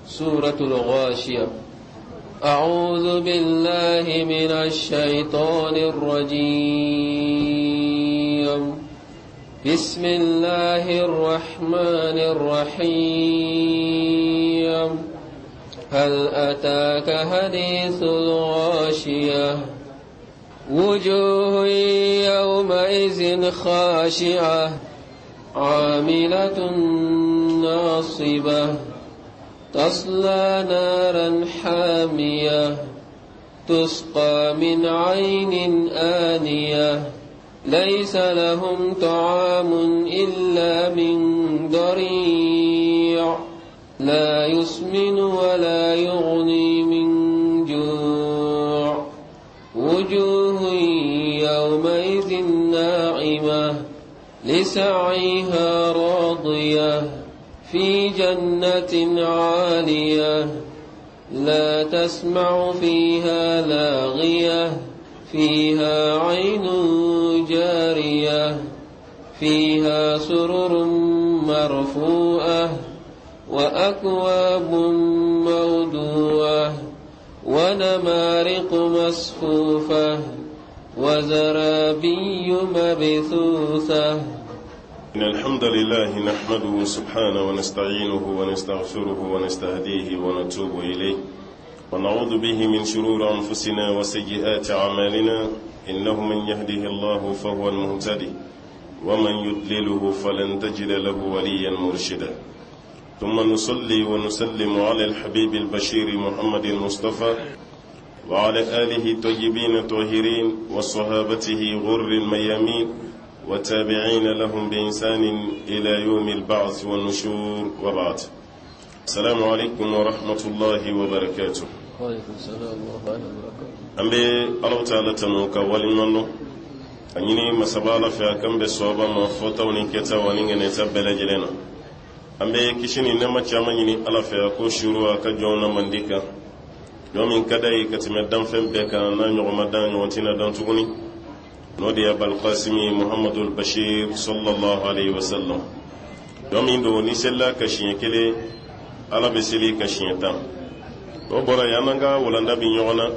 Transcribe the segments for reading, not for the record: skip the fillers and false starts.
سورة الغاشية. أعوذ بالله من الشيطان الرجيم. بسم الله الرحمن الرحيم. هل أتاك حديث الغاشية؟ وجوه يومئذ خاشعة عاملة ناصبة تصلى نارا حامية تسقى من عين آنية ليس لهم طعام إلا من ضريع لا يسمن ولا يغني من جوع. وجوه يومئذ ناعمة لسعيها راضية في جنة عالية لا تسمع فيها لاغية فيها عين جارية فيها سرر مرفوعة وأكواب موضوعة ونمارق مصفوفة وزرابي مبثوثة. إن الحمد لله نحمده سبحانه ونستعينه ونستغفره ونستهديه ونتوب إليه، ونعوذ به من شرور أنفسنا وسيئات أعمالنا، إنه من يهده الله فهو المهتدي ومن يضلله فلن تجد له وليا مرشدا. ثم نصلي ونسلم على الحبيب البشير محمد المصطفى وعلى آله الطيبين الطاهرين وصحابته غر الميامين وتابعين لهم بإحسان إلى يوم البعث والنشور، وبعد. السلام عليكم ورحمة الله وبركاته. وعليكم السلام ورحمة الله وبركاته. An bɛ Alahu taala tanu ka waleɲuman dɔn a ɲini masaba Ala fɛ a k'an bɛn sawaba ma fɔtaw ni kɛtaw ani ŋɛnɛta bɛɛ lajɛlen na. An bɛ kisi ni nɛɛma caman ɲini Ala fɛ a k'o suuru a ka jɔnw na mandi kan, jɔn min ka d'a ye ka tɛmɛ danfɛn bɛɛ kan n'a ɲɔgɔn ma dan ɲɔgɔn tɛna dan tuguni, n'o de ye Abalkasimi Muhamadul Bashir sallallahu alayhi wa sallam. Jɔn min don ni selila ka siɲɛ kelen Ala bɛ seli ka siɲɛ 10. N'o bɔra yen, an n'an ka walanda bi ɲɔgɔn na.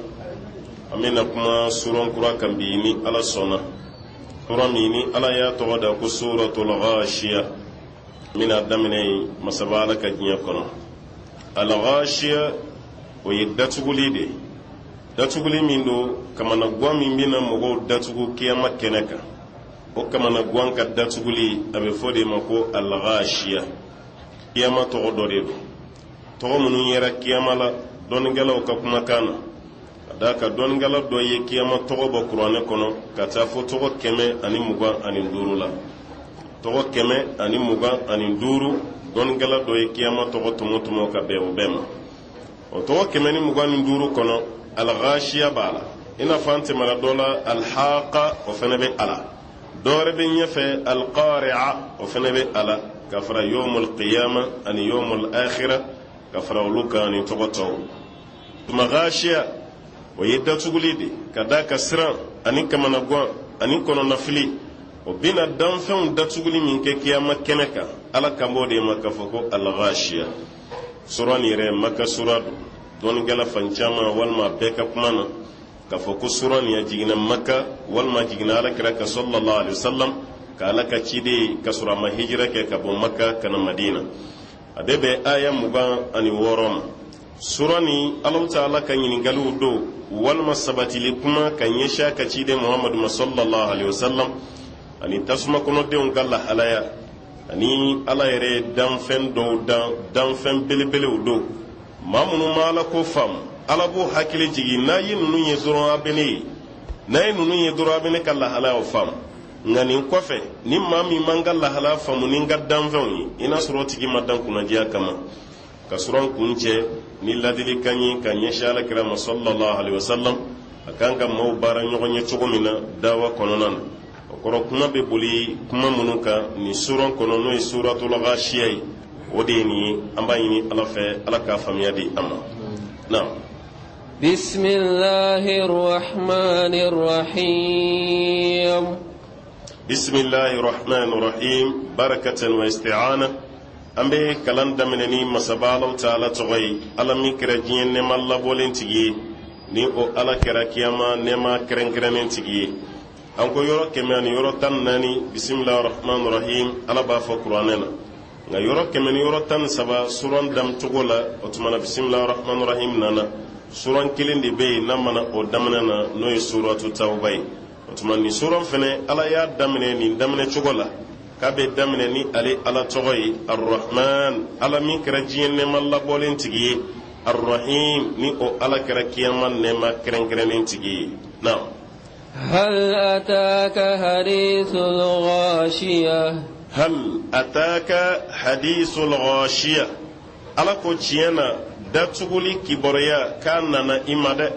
An bɛna kuma suran kura kan bi ni Ala sɔnna, sura min ni Ala y'a tɔgɔ da ko suratul ghashiya. N bɛna daminɛ yen masaba Ala ka diɲɛ kɔnɔ. Al-ghashiya o ye datuguli de ye, datuguli min don kamanagwan min bɛna mɔgɔw datugu kiyama kɛnɛ kan. O kamanagwan ka datuguli a bɛ fɔ de ma ko al-ghashiya. Kiyama tɔgɔ dɔ de don, tɔgɔ minnu yera kiyama la dɔnnikɛlaw ka kumakan na. Ka d'a kan dɔnnikɛla dɔ ye kiyama tɔgɔ bɔ kuranɛ kɔnɔ ka taa fo tɔgɔ 125 la. Tɔgɔ 125 dɔnnikɛla dɔ ye kiyama tɔgɔ tɔmɔ tɔmɔ ka bɛn o bɛɛ ma. O tɔgɔ 125 kɔnɔ al-ghashiya b'a la, i n'a fɔ an tɛmɛna dɔ la al-haqa o fana bɛ a la, dɔ wɛrɛ bɛ ɲɛfɛ al-qari'a o fana bɛ a la, ka fara yawmul qiyama ani yawmul akhira, ka fara olu kan ani tɔgɔ tɔw. Tuma ghashiya o ye datuguli de ka d'a ka siran ani kamanagwan ani kɔnɔnafili, o bɛna danfɛnw datuguli min kɛ kiyama kɛnɛ kan, Ala kan b'o de ma k'a fɔ ko al-ghashiya. Sura nin yɛrɛ Maka sura don, dɔnnikɛla fan caman walima bɛɛ ka kuma na k'a fɔ ko sura nin a jiginna Maka walima a jiginna Ala kira kan sallallahu alaihi wasallam ka Ala ka ciden ka sɔrɔ a ma hijira kɛ ka bɔ Maka ka na Madina. A bɛ bɛn aya 26 ma. Sura nin Alahu taala ka ɲininkaliw don walima sabatili kuma ka ɲɛsin a ka ciden Muhamadu ma sallallahu alaihi wasallam ani tasuma kɔnɔdenw ka lahalaya ani Ala yɛrɛ ye danfɛn dɔw dan, danfɛn belebelew don. Maa minnu ma Ala ko faamu, Ala b'o hakili jigin n'a ye ninnu ye dɔrɔn a bɛ ne ye, n'a ye ninnu ye dɔrɔn a bɛ ne ka lahalayaw faamu. Nka nin kɔfɛ ni maa min man ka lahalaya faamu ni n ka danfɛnw ye, i n'a sɔrɔ o tigi ma dan kunnadiya kama. Ka sɔrɔ n kun cɛ ni ladilikan ye ka ɲɛsin Ala kira ma sallallahu alaihi wasallam, a kan ka maaw baara ɲɔgɔn ye cogo min na dawa kɔnɔna na. O kɔrɔ kuma bɛ boli kuma minnu kan nin suran kɔnɔ n'o ye suratul ghashiya ye, o de ye nin ye. An b'a ɲini Ala fɛ Ala k'a faamuya di an ma. Naam. Bismillahir rahmanir rahim. Bismillahir rahmanir rahim. Barakatan wa isti'ana. An bɛ kalan daminɛ ni masaba Alahu taala tɔgɔ ye, Ala min kɛra diɲɛ nɛɛma labɔlen tigi ye, ni o Ala kɛra kiyama nɛɛma kɛrɛnkɛrɛnnen tigi ye. An ko yɔrɔ 114, bisimilahi rahman rahim, Ala b'a fɔ kuranɛ na. Nka yɔrɔ 113 suran damcogo la, o tuma na bisimilahi rahman rahim nana. Suran kelen de bɛ yen n'a ma na o daminɛ na, n'o ye suratu tawuba ye. O tuma nin suran fɛnɛ, Ala y'a daminɛ nin daminɛ cogo la, k'a bɛ daminɛ ni ale Ala tɔgɔ ye, arrahman, Ala min kɛra diɲɛ nɛɛma labɔlen tigi ye, arrahim, ni o Ala kɛra kiyama nɛɛma kɛrɛnkɛrɛnnen tigi ye. Naam. هل أتاك حديث الغاشية هل أتاك حديث الغاشية Ala ko tiɲɛ na, datuguli kibaruya k'a nana i ma dɛ.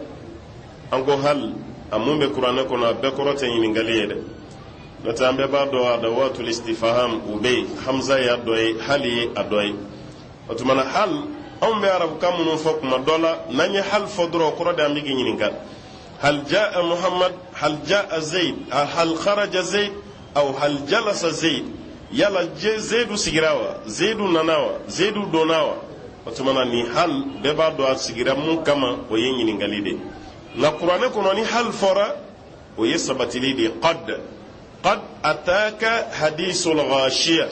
An ko hal a mun bɛ kuranɛ kɔnɔ, a bɛɛ kɔrɔ tɛ ɲininkali ye dɛ. N'o tɛ, an bɛɛ b'a dɔn adawatul istifaham u bɛ yen, hamza y'a dɔ ye, hali ye a dɔ ye. O tuma na hal, anw bɛ arabukan minnu fɔ kuma dɔ la, n'an ye hal fɔ dɔrɔn, o kɔrɔ de an bɛ k'i ɲininka. Hal jaa Muhammad, hal jaa Zaid, hal kharaja Zaid aw hal jalasa Zaid, yala Zaidu sigira wa, Zaidu nana wa, Zaidu donna wa? O tuma na nin hal, bɛɛ b'a dɔn a sigira mun kama, o ye ɲininkali de ye. Nka kuranɛ kɔnɔ, ni hal fɔra, o ye sabatili de ye. Qad, qad ataka hadisul ghashiya,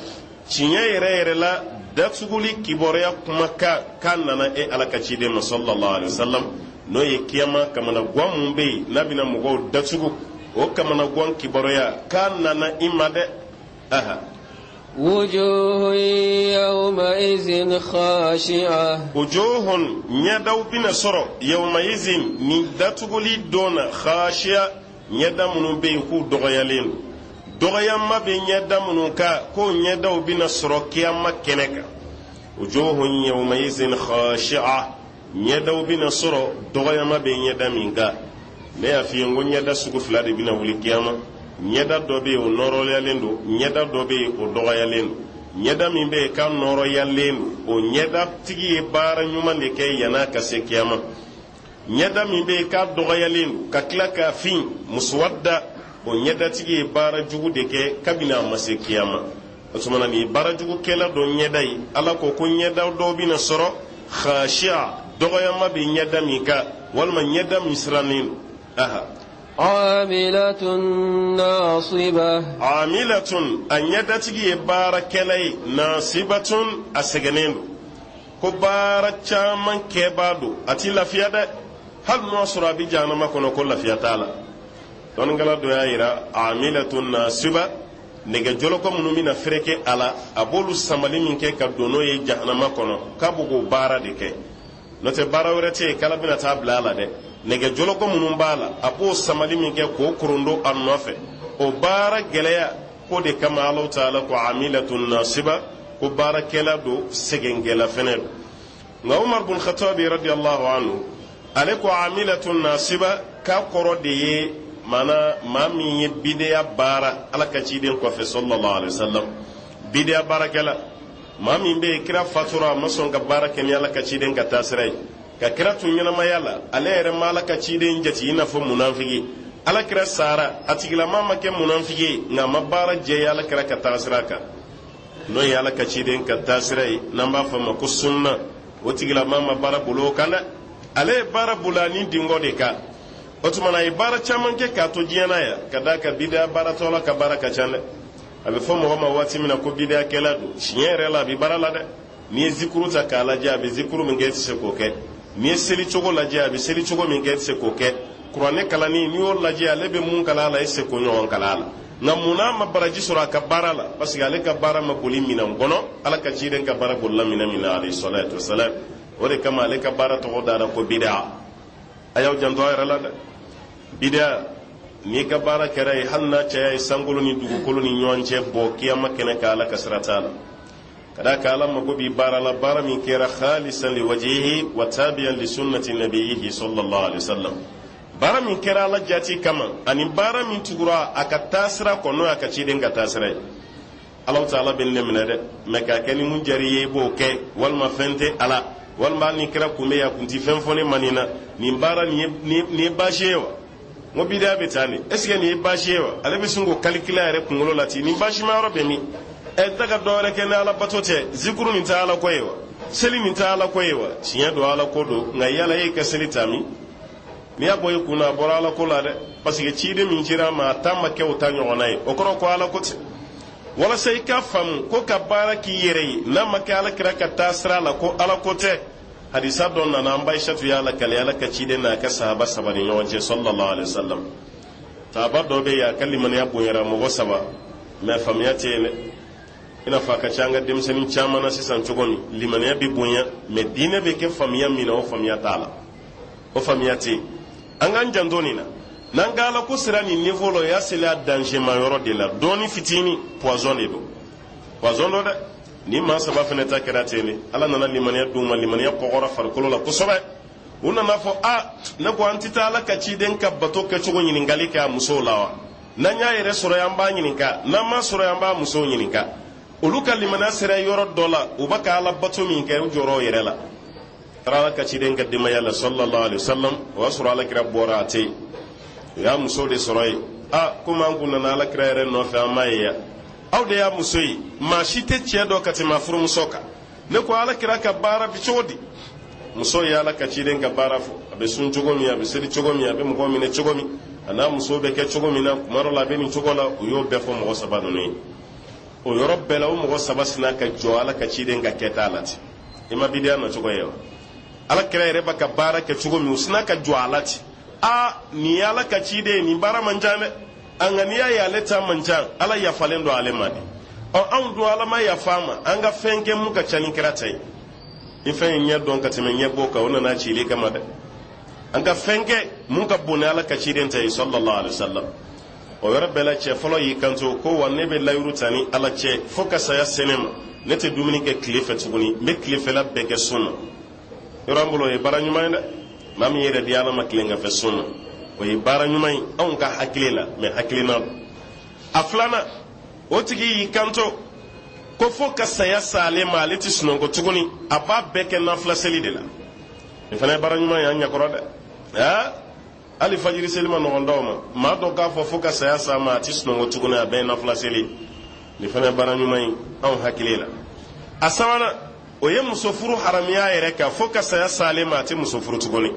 tiɲɛ yɛrɛ yɛrɛ la, datuguli kibaruya kumakan k'a nana e Ala ka ciden ma sallallahu alaihi wasallam, n'o ye kiyama kamanagan mun bɛ yen n'a bɛna mɔgɔw datugu, o kamanagan kibaruya k'a nana i ma dɛ. Aha. وجوه يومئذ خاشعة Wujuhun, ɲɛdaw bɛna sɔrɔ, yawmaizin, nin datuguli don na, khashiya, ɲɛda minnu bɛ yen k'u dɔgɔyalen don, dɔgɔyama bɛ ɲɛda minnu kan, k'o ɲɛdaw bɛna sɔrɔ kiyama kɛnɛ kan. Wujuhun yawmaizin khashi'a, ɲɛdaw bɛna sɔrɔ, dɔgɔyama bɛ ɲɛda min kan. Ne y'a f'i ye n ko ɲɛda sugu fila de bɛna wuli kiyama. Ɲɛda dɔ bɛ yen, o nɔrɔyalen don, ɲɛda dɔ bɛ yen, o dɔgɔyalen don. Ɲɛda min bɛ yen k'a nɔrɔyalen don, o ɲɛda tigi ye baara ɲuman de kɛ yann'a ka se kiyama. Ɲɛda min bɛ yen k'a dɔgɔyalen don ka tila k'a fin musuwadda, o ɲɛdatigi ye baara jugu de kɛ kabini a ma se kiyama. O tuma na nin ye baara jugukɛla dɔ ɲɛda ye. Ala ko ko ɲɛda dɔw bɛna sɔrɔ, khashi'a, dɔgɔyama bɛ ɲɛda min kan, walima ɲɛda min sirannen don. Aha. عاملة ناصبة Amilatun, a ɲɛdatigi ye baarakɛla ye, nasibatun, a sɛgɛnnen don, ko baara caman kɛbaa don, a ti lafiya dɛ. Hali n'o sɔrɔ a bɛ jahanama kɔnɔ, ko lafiya t'a la. Dɔnnikɛla dɔ y'a yira, amilatun nasiba, nɛgɛ jɔlɔkɔ minnu bɛna fereke a la, a b'olu samali min kɛ ka don n'o ye jahanama kɔnɔ, k'a b'o k'o baara de kɛ. N'o tɛ, baara wɛrɛ tɛ yen k'Ala bɛna taa bila a la dɛ. Nɛgɛ jɔlɔkɔ minnu b'a la, a b'o samali min kɛ k'o korondo a nɔfɛ, o baara gɛlɛya ko de kama Alahu taala ko amilatun nasiba, ko baarakɛla don, sɛgɛnkɛla fɛnɛ don. Nka Umar bun Khatabi radiyallahu anhu, ale ko amilatun nasiba k'a kɔrɔ de ye maana maa min ye bideya baara Ala ka ciden kɔfɛ sallallahu alaihi wasallam, bideya baarakɛla, maa min bɛ yen, kira fatura, a ma sɔn ka baara kɛ ni Ala ka ciden ka taasira ye. Ka kira tun ɲɛnamaya la, ale yɛrɛ ma Ala ka ciden jate i n'a fɔ munafigi. Ala kira sara, a tigilama ma kɛ munafigi ye, nka a ma baara jɛya Ala kira ka taasira kan, n'o ye Ala ka ciden ka taasira ye, n'an b'a fɔ a ma ko sunna. O tigilama ma baara bolo o kan dɛ, ale ye baara bolo a ni dingɔ de kan. O tuma na a ye baara caman kɛ k'a to diɲɛ na yan, ka d'a kan bidaya baaratɔ la ka baara ka ca dɛ. A bɛ fɔ mɔgɔ ma waati min na ko bidayakɛla don, tiɲɛ yɛrɛ la, a bɛ baara la dɛ. N'i ye zikuru ta k'a lajɛ, a bɛ zikuru min kɛ, e tɛ se k'o kɛ. N'i ye seli cogo lajɛ, a bɛ seli cogo min kɛ, e tɛ se k'o kɛ. Kuranɛ kalanni, n'i y'o lajɛ, ale bɛ mun kalan a la, e tɛ se k'o ɲɔgɔn kalan a la. Nka mun n'a ma baraji sɔrɔ a ka baara la? Parce que ale ka baara ma boli minɛn kɔnɔ, Ala ka ciden ka baara bolila minɛn min na alayhi salatu wasalam. O de kama ale ka baara tɔgɔ dara ko bida. A y'aw janto a yɛrɛ la dɛ. Bida, n'i ka baara kɛra ye, hali n'a caya ye sankolo ni dugukolo ni ɲɔgɔn cɛ bɔ kiyama kɛnɛ kan, Ala ka sira t'a la. Ka d'a kan Ala mago b'i baara la, baara min kɛra khalisan li wajhihi wa tabi'an li sunnati nabiyihi sallallahu alaihi wasallam, baara min kɛra Ala jati kama, ani baara min tugura a ka taasira kɔ, n'o y'a ka ciden ka taasira ye. Alahu taala bɛ ne minɛ dɛ, mɛ k'a kɛ ni mun diyara i ye, i b'o kɛ, walima fɛn tɛ a la, walima hali ni kira kun bɛ yan, kun ti fɛn fɔ ne ma nin na, nin baara nin ye baasi ye wa? N ko bidiya bɛ taa nin, est ce que nin ye baasi ye wa? Ale bɛ sin k'o calculer a yɛrɛ kunkolo la ten, nin baasima yɔrɔ bɛ min? Ɛ, n tɛ ka dɔ wɛrɛ kɛ ni Ala bato tɛ. Zikuru nin tɛ Ala ko ye wa? Seli nin tɛ Ala ko ye wa? Tiɲɛ don, Ala ko don, nka yala e ka seli ta min, n'i y'a bɔ i kun na, a bɔra Ala ko la dɛ, parce que ciden min cira a ma, a ta ma kɛ o ta ɲɔgɔnna ye. O kɔrɔ ko Ala ko tɛ. Walasa i ka faamu ko ka baara k'i yɛrɛ ye, n'a ma kɛ Ala kira ka taa sira la, ko Ala ko tɛ, hadisa dɔ nana, an ba Aisatu y'a lakale, Ala ka ciden n'a ka sahaba saba ni ɲɔgɔn cɛ, sallallahu alaihi wasallam. Sahaba dɔ bɛ yen, a ka limaniya bonyara mɔgɔ saba, mɛ faamuya tɛ yen dɛ. I n'a fɔ a ka ca an ka denmisɛnnin caman na sisan cogo min, limaniya bɛ bonya, mɛ diinɛ bɛ kɛ faamuya min na, o faamuya t'a la, o faamuya tɛ yen. An k'an janto nin na. N'an ka Ala ko sera nin niveau la, o y'a selen a danger ma yɔrɔ de la. Dɔɔni fitinin, poison de don, poison don dɛ. Ni maa saba fana ta kɛra ten de, Ala nana limaniya d'u ma, limaniya kɔgɔra farikolo la kosɛbɛ. U nana fɔ: a, ne ko an tɛ taa Ala ka ciden ka bato kɛcogo ɲininkali kɛ a musow la wa? N'an y'a yɛrɛ sɔrɔ yen, an b'a ɲininka. N'an m'a sɔrɔ yen, an b'a musow ɲininka. Olu ka limaniya sera yɔrɔ dɔ la, u bɛ ka Ala bato min kɛ, u jɔrɔ o yɛrɛ la. Taara Ala ka ciden ka denbaya la, sallallahu alaihi wasallam. O y'a sɔrɔ Ala kira bɔra, a tɛ yen. U y'a muso de sɔrɔ yen. A, komi an kun nana Ala kira yɛrɛ nɔfɛ, an m'a ye yan. Aw de y'a muso ye, maa si tɛ cɛ dɔn ka tɛmɛ a furumuso kan. Ne ko Ala kira ka baara bi cogo di? Muso ye Ala ka ciden ka baara fɔ: a bɛ sun cogo min, a bɛ seli cogo min, a bɛ mɔgɔ minɛ cogo min, a n'a muso bɛ kɛ cogo min na, kuma dɔ la a bɛ nin cogo la. U y'o bɛɛ fɔ mɔgɔ saba ninnu ye. O yɔrɔ bɛɛ la, o mɔgɔ saba sina ka jɔ Ala ka ciden ka kɛta la ten. I ma bidiya na cogo ye wa? Ala kira yɛrɛ bɛ ka baara kɛ cogo min, u sina ka jɔ a la ten. A, nin ye Ala ka ciden ye, nin baara man ca dɛ. A, nka n'i y'a ye ale ta man ca, Ala yafalen don ale ma de. Ɔ, anw dun, Ala ma yafa an ma, an ka fɛn kɛ mun ka ca ni kira ta ye. Ni fɛn ye ɲɛ dɔn ka tɛmɛ ɲɛ bɔ kan, o nana cili kama dɛ. An ka fɛn kɛ mun ka bon ni Ala ka ciden ta ye, sallallahu alaihi wasallam. O yɔrɔ bɛɛ la, cɛ fɔlɔ y'i kanto ko: wa ne bɛ layiru ta ni Ala cɛ, fo ka saya se ne ma, ne tɛ dumuni kɛ tile fɛ tuguni, n bɛ tilefɛla bɛɛ kɛ sun na. Yɔrɔ an bolo, o ye baara ɲuman ye dɛ. Maa min yɛrɛ di Ala ma tileganfɛ sun na, o ye baara ɲuman ye anw ka hakili la, mɛ hakilina don. A filanan, o tigi y'i kanto ko fo ka saya s'ale ma, ale tɛ sunɔgɔ tuguni, a b'a bɛɛ kɛ nafila seli de la. Nin fana ye baara ɲuman ye an ɲɛkɔrɔ dɛ. Aa, hali fajiri seli ma nɔgɔn dɔw ma. Maa dɔ k'a fɔ fo ka saya s'a ma, a tɛ sunɔgɔ tuguni, a bɛɛ ye nafila seli, nin fana ye baara ɲuman ye anw hakili la. A sabanan, o ye muso furu haramiya yɛrɛ kan, fo ka saya s'ale ma, a tɛ muso furu tuguni.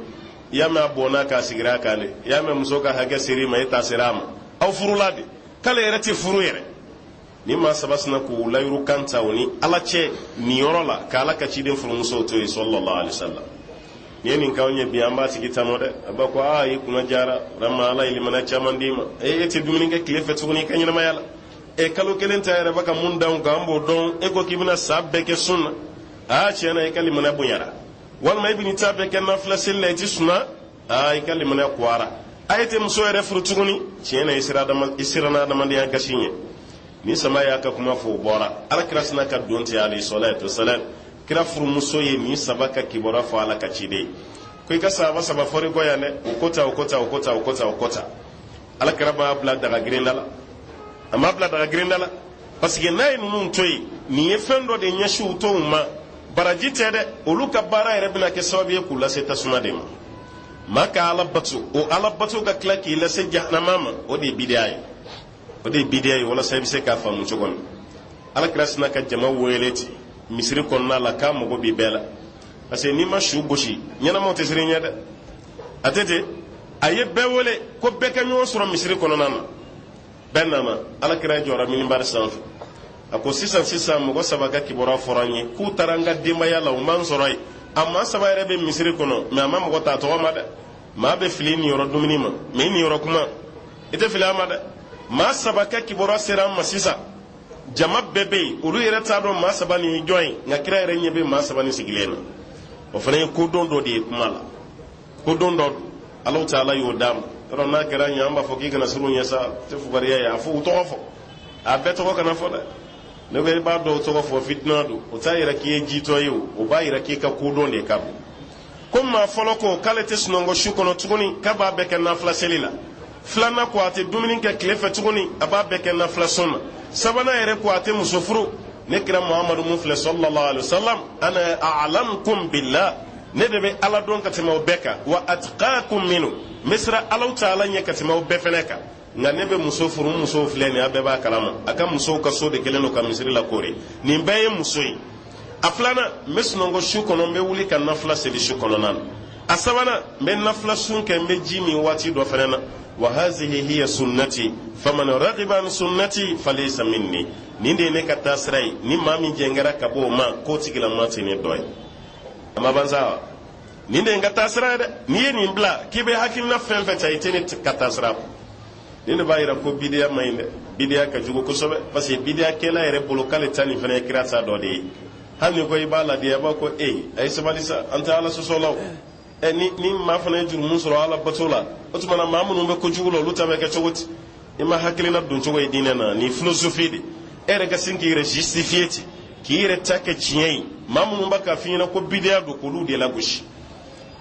I y'a mɛn, a bɔnna k'a sigira a kan de. I y'a mɛn, muso ka hakɛ ser'i ma, e ta sera a ma, aw furula de. K'ale yɛrɛ tɛ furu yɛrɛ. Ni maa saba sina k'u layiru kan ta o ni Ala cɛ nin yɔrɔ la, k'Ala ka ciden furumusow to yen, sallallahu alaihi wasallam. N'i ye nin k'anw ye bi, an b'a tigi tanu dɛ. A b'a ko: aa, i kunna jara vraiment, Ala ye limaniya caman d'i ma. E, e tɛ dumuni kɛ tile fɛ tuguni i ka ɲɛnamaya la. E, kalo kelen ta yɛrɛ bɛ ka mun d'anw kan, an b'o dɔn. E ko k'i bɛna sa bɛɛ kɛ sun na. Aa, tiɲɛ na, i ka limaniya bonyara. Walima i bɛn'i ta bɛɛ kɛ nafila seli la, i ti sunna. Aa, i ka limaniya kuwara. A, e tɛ muso yɛrɛ furu tuguni. Tiɲɛ na, i siranna adamadenya gasi ɲɛ. Ni sama y'a ka kuma fɔ, o bɔra. Ala kira sina ka don ten, alayhi salatu wasalam. Kira furumuso ye nin saba ka kibaruya fɔ Ala ka ciden ko: i ka sahaba saba fɔri kɔ yan dɛ, o ko ta, o ko ta, o ko ta, o ko ta, o ko ta. Ala kira b'a bila daga girinda la, a m'a bila daga girinda la, parce que n'a ye ninnu to yen, nin ye fɛn dɔ de ɲɛsin u tɔw ma, baraji tɛ dɛ. Olu ka baara yɛrɛ bɛna kɛ sababu ye k'u lase tasuma de ma. Maa ka Ala bato, o Ala bato ka tila k'i lase jahanama ma, o de ye bidiya ye, o de ye bidiya ye. Walasa i bɛ se k'a faamu cogo min, Ala kira sina ka jama wele ten misiri kɔnɔna la k'a mago bi bɛɛ la, parce que n'i ma su gosi, ɲɛnamaw tɛ siran ɲɛ dɛ. A tɛ ten. A ye bɛɛ wele ko bɛɛ ka ɲɔgɔn sɔrɔ misiri kɔnɔna na. Bɛɛ nana. Ala kira jɔra minibari sanfɛ, a ko: sisan sisan, mɔgɔ saba ka kibaruya fɔra an ye k'u taara an ka denbaya la, u m'an sɔrɔ yen. A maa saba yɛrɛ bɛ misiri kɔnɔ, mɛ a ma mɔgɔ ta tɔgɔ ma dɛ. Maa bɛ fili niyɔrɔ dumuni ma, mɛ i niyɔrɔ kuma, i tɛ fili a ma dɛ. Maa saba ka kibaruya sera an ma sisan, jama bɛɛ bɛ yen, olu yɛrɛ t'a dɔn maa saba nin ye jɔn ye, nka kira yɛrɛ ɲɛ bɛ maa saba nin sigilen na. O fana ye kodɔn dɔ de ye kuma la, kodɔn dɔ don, Alahu taala y'o d'a ma. Yɔrɔ n'a kɛra ɲɛ, an b'a fɔ k'i kana siran ɲɛ sa, tɛ fugariya ye. A fɔ u tɔgɔ fɔ, a bɛɛ tɔgɔ kana fɔ dɛ. Ne ko i b'a dɔw tɔgɔ fɔ, fitina don. O t'a yira k'i ye jitɔ ye, o b'a yira k'i ka kodɔn de ka bon. Ko maa fɔlɔ ko k'ale tɛ sunɔgɔ su kɔnɔ tuguni, k'a b'a bɛɛ kɛ nafila seli la. Filanan ko a tɛ dumuni kɛ tile fɛ tuguni, a b'a bɛɛ kɛ nafila sun na. Sabanan yɛrɛ ko a tɛ muso furu. Ne kira Muhamadu mun filɛ, sallallahu alaihi wasallam, ana a'lamukum billah, ne de bɛ Ala dɔn ka tɛmɛ o bɛɛ kan, wa atqakum minhu, n bɛ siran Alahu taala ɲɛ ka tɛmɛ o bɛɛ fɛnɛ kan. Nka ne bɛ muso furu, n musow filɛ nin, a bɛɛ b'a kalama. A ka musow ka so de kɛlen don ka misiri lakoori. Nin bɛɛ ye muso ye. A filanan, n bɛ sunɔgɔ su kɔnɔ, n bɛ wuli ka nafila seli su kɔnɔna na. A sabanan, n bɛ nafila sun kɛ, n bɛ ji min waati dɔ fana na. Wa hazihi hiya sunnati, faman ragiba an sunnati falaysa minni. Nin de ye ne ka taasira ye. Ni maa min jɛngɛra ka bɔ o ma, k'o tigilamaa tɛ ne dɔ ye. A ma ban sa wa? Nin de ye n ka taasira ye dɛ. N'i ye nin bila k'i bɛ hakilina fɛn fɛn ta, i tɛ ne ka taasira kɔ. Nin de b'a yira ko bidiya man ɲi dɛ. Bidiya ka jugu kosɛbɛ, parce que bidiyakɛla yɛrɛ bolo k'ale ta nin fana ye kira ta dɔ de ye. Hali ni ko i b'a ladiya, a b'a ko e a ye sabali sa, an tɛ Ala sɔsɔ la o. Ɛ, ni maa fana ye jurumu sɔrɔ Ala bato la, o tuma na maa minnu bɛ kojugu la, olu ta bɛ kɛ cogo di? I ma hakilina don cogo ye diinɛ na ni philosophie de. E yɛrɛ ka sin k'i yɛrɛ justifier ten, k'i yɛrɛ ta kɛ tiɲɛ ye. Maa minnu b'a k'a f'i ɲɛna ko bidiya don, k'olu de lagosi.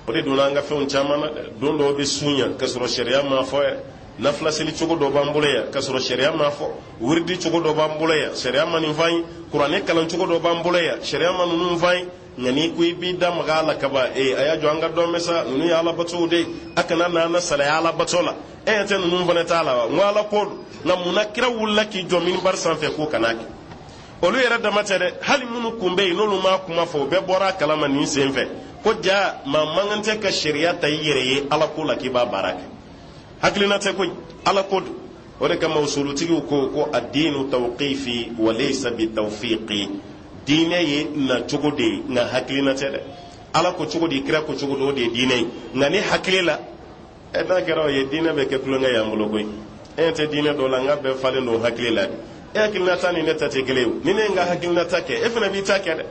O de donna an ka fɛnw caman na dɛ. Don dɔw bɛ sun yan k'a sɔrɔ sariya m'a fɔ yɛrɛ. Nafila seli cogo dɔ b'an bolo yan k'a sɔrɔ sariya m'a fɔ. Wiridi cogo dɔ b'an bolo yan, sariya ma nin f'an ye. Kuranɛ kalan cogo dɔ b'an bolo yan, sariya ma ninnu f'an ye. Nka n'i ko i b'i da maga a la kaban, ee, a y'a jɔ, an ka dɔn bɛ sa, ninnu ye alabatow de ye, a kana na an na salaya alabato la. E ɲɛ tɛ ninnu fana t'a la wa? N ko Ala ko don. Nka munna kira wulila k'i jɔ minibari sanfɛ k'o kana kɛ? Olu yɛrɛ dama tɛ dɛ, hali minnu kun bɛ yen n'olu m'a kuma fɔ, o bɛɛ bɔra a kalama nin sen fɛ ko ja maa man kan tɛ ka sariya ta i yɛrɛ ye Ala ko la k'i b'a baara kɛ. Hakilina tɛ koyi, Ala ko don. O de kama usulutigiw ko ko adinu tawqifi wa laysa bi tawfiqi. Diinɛ ye nacogo de ye, nka hakilina tɛ dɛ. Ala ko cogo di, kira ko cogo di, o de ye diinɛ ye. Nka ni hakili la, ɛ, n'a kɛra o ye, diinɛ bɛ kɛ tulonkɛ y'an bolo koyi. E ɲɛ tɛ diinɛ dɔw la, n ka bɛɛ falen don hakili la de. E hakilinata ni ne ta tɛ kelen ye. Ni ne ye n ka hakilinata kɛ, e fana b'i ta kɛ dɛ.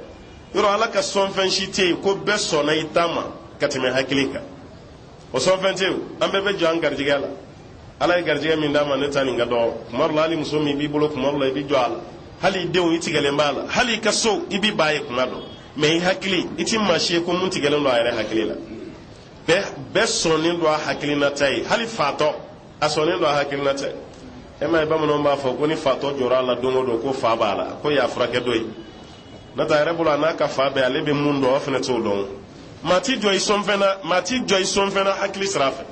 Yɔrɔ Ala ka sɔnfɛn si tɛ yen ko bɛɛ sɔnna i ta ma ka tɛmɛ hakili kan. O sɔnfɛn tɛ yen. An bɛɛ bɛ jɔ an garijɛgɛ la. Ala ye garijɛgɛ min d'a ma, ne ta nin ka dɔgɔ kuma dɔ la. Hali muso min b'i bolo, kuma dɔ la i bɛ jɔ a la. Hali i denw, i tigɛlen b'a la. Hali i ka so, i b'i ba ye kuma dɔ. Mɛ i hakili, i ti maa si ye ko mun tigɛlen don a yɛrɛ hakili la. Bɛɛ sɔnnen don a hakilinata ye. Hali fatɔ, a sɔnnen don a hakilinata ye. E ma ye, bamananw b'a fɔ ko ni fatɔ jɔra a la don o don, ko fa b'a la, ko y'a furakɛ dɔ ye. N'o tɛ, a yɛrɛ bolo, a n'a ka fa bɛɛ, ale bɛ mun dɔn, o fana t'o dɔn. Maa t'i jɔ i sɔnfɛn na, maa t'i jɔ i sɔnfɛn na hakili sira fɛ.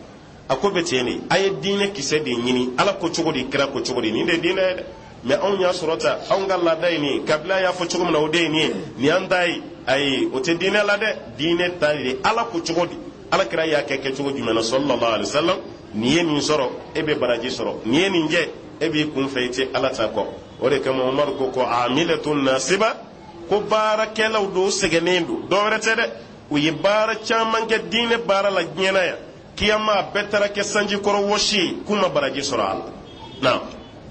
A ko bɛ ten de. A ye diinɛ kisɛ de ɲini. Ala ko cogo di, kira ko cogo di, nin de ye diinɛ ye dɛ. Mɛ anw y'a sɔrɔ ta, anw ka laada ye nin ye, kabila y'a fɔ cogo min na, o de ye nin ye, nin y'an ta ye. Ayi, o tɛ diinɛ la dɛ. Diinɛ ta de, Ala ko cogo di, Ala kira y'a kɛ kɛcogo jumɛn na, sallallahu alaihi wasallam. N'i ye nin sɔrɔ, e bɛ baraji sɔrɔ. N'i ye nin kɛ, e b'i kun fɛ, i tɛ Ala ta kɔ. O de kama Umaru ko ko amilatun nasiba, ko baarakɛlaw don, sɛgɛnnen don. Dɔwɛrɛ tɛ dɛ, u ye baara caman kɛ diinɛ baara la diɲɛ na yan, kiyama a bɛɛ taara kɛ sanji kɔrɔ wɔsi ye, k'u ma baraji sɔrɔ a la. Naam.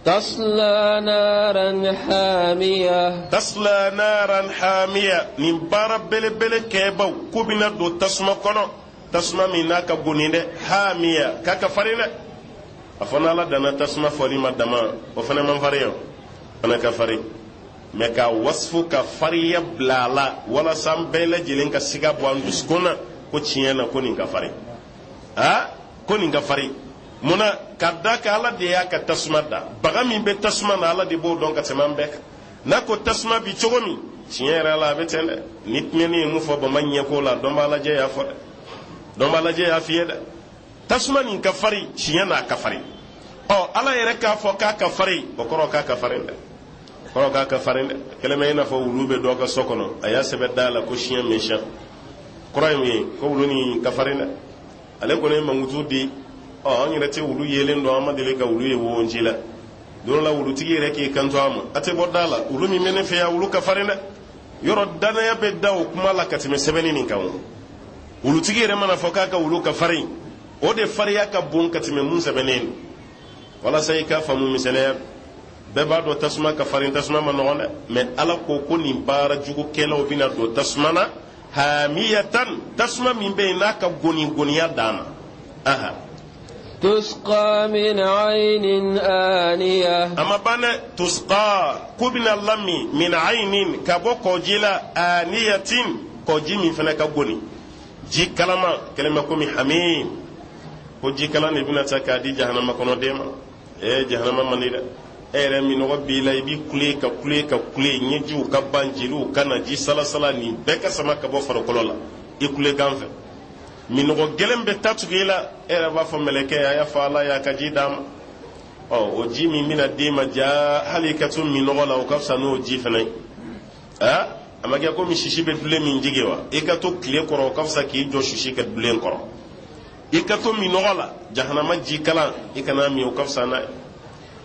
Tasla naran hamiya. Tasla naran hamiya. Nin baara belebele kɛbaw k'u bɛna don tasuma kɔnɔ, tasuma min n'a ka goni dɛ. Hamiya, k'a ka farin dɛ. A fɔ n'Ala danna tasuma fɔli ma dama, o fana man farin o fana ka farin. Mɛ ka wasfu ka farinya bila a la walasa an bɛɛ lajɛlen ka siga bɔ an dusukun na ko tiɲɛ na ko nin ka farin. Aa, ko nin ka farin munna? Ka da kan Ala de y'a ka tasuma da. Baga min bɛ tasuma na, Ala de b'o dɔn ka tɛmɛ an bɛɛ kan. N'a ko tasuma bi cogo min, tiɲɛ yɛrɛ la, a bɛ ten dɛ. Ni tiɲɛni ye mun fɔ bama ɲɛko la, dɔn b'a lajɛ y'a fɔ dɛ, dɔn b'a lajɛ y'a f'i ye dɛ. Tasuma nin ka farin, tiɲɛ n'a ka farin. Ɔ, Ala yɛrɛ k'a fɔ k'a ka farin, o kɔrɔ k'a ka farin dɛ, kɔrɔ k'a ka farin dɛ. Kɛlɛ bɛ i n'a fɔ wulu bɛ dɔ ka so kɔnɔ, a y'a sɛbɛn da la ko chien méchant. Kɔrɔ ye mun ye? Ko wulu nin ka farin dɛ. Ale kɔni ye mankutu di. Ɔ, an yɛrɛ tɛ wulu yelen dɔn, an ma deli ka wulu ye wonci la. Don dɔ la, wulutigi yɛrɛ k'i kanto a ma: a tɛ bɔ da la, wulu min bɛ ne fɛ yan, wulu ka farin dɛ. Yɔrɔ danaya bɛ da o kuma la ka tɛmɛ sɛbɛnni nin kan. O wulutigi yɛrɛ mana fɔ k'a ka wulu ka farin, o de farinya ka bon ka tɛmɛ mun sɛbɛnnen don. Walasa i k'a faamu, misaliya, bɛɛ b'a dɔn tasuma ka farin, tasuma ma nɔgɔn dɛ. Mɛ Ala ko ko nin baara jugukɛlaw bɛna don tasuma na, hamiyatan, tasuma min bɛ yen n'a ka goni goniya dan na. Aha. Tusqa min aynin aniya. A ma ban dɛ. Tusqa, k'u bɛna lamin, min aynin, ka bɔ kɔji la, aniyatin, kɔji min fana ka goni, ji kalama kɛlen bɛ komi hamim, ko ji kalan de bɛna ta k'a di jahanama kɔnɔden ma. Ee, jahanama man di dɛ. E yɛrɛ minɔgɔ b'i la, i b'i kule ka kule ka kule, ɲɛjiw ka ban, jeliw ka na, ji salasala nin bɛɛ ka sama ka bɔ farikolo la i kulekan fɛ. Minɔgɔ gɛlɛn bɛ ta tugu i la, e yɛrɛ b'a fɔ mɛlɛkɛ a y'a fɔ Ala y'a ka ji d'a ma. Ɔ, o ji min bɛna d'e ma, ja hali i ka to minnɔgɔ la, o ka fisa n'o ji fana ye. Aa, a ma kɛ komi sisi bɛ dulen min jigin wa? I ka to tile kɔrɔ, o ka fisa k'i jɔ sisi ka dulen kɔrɔ. I ka to minnɔgɔ la, jahanama jikalan i kana min, o ka fisa n'a ye.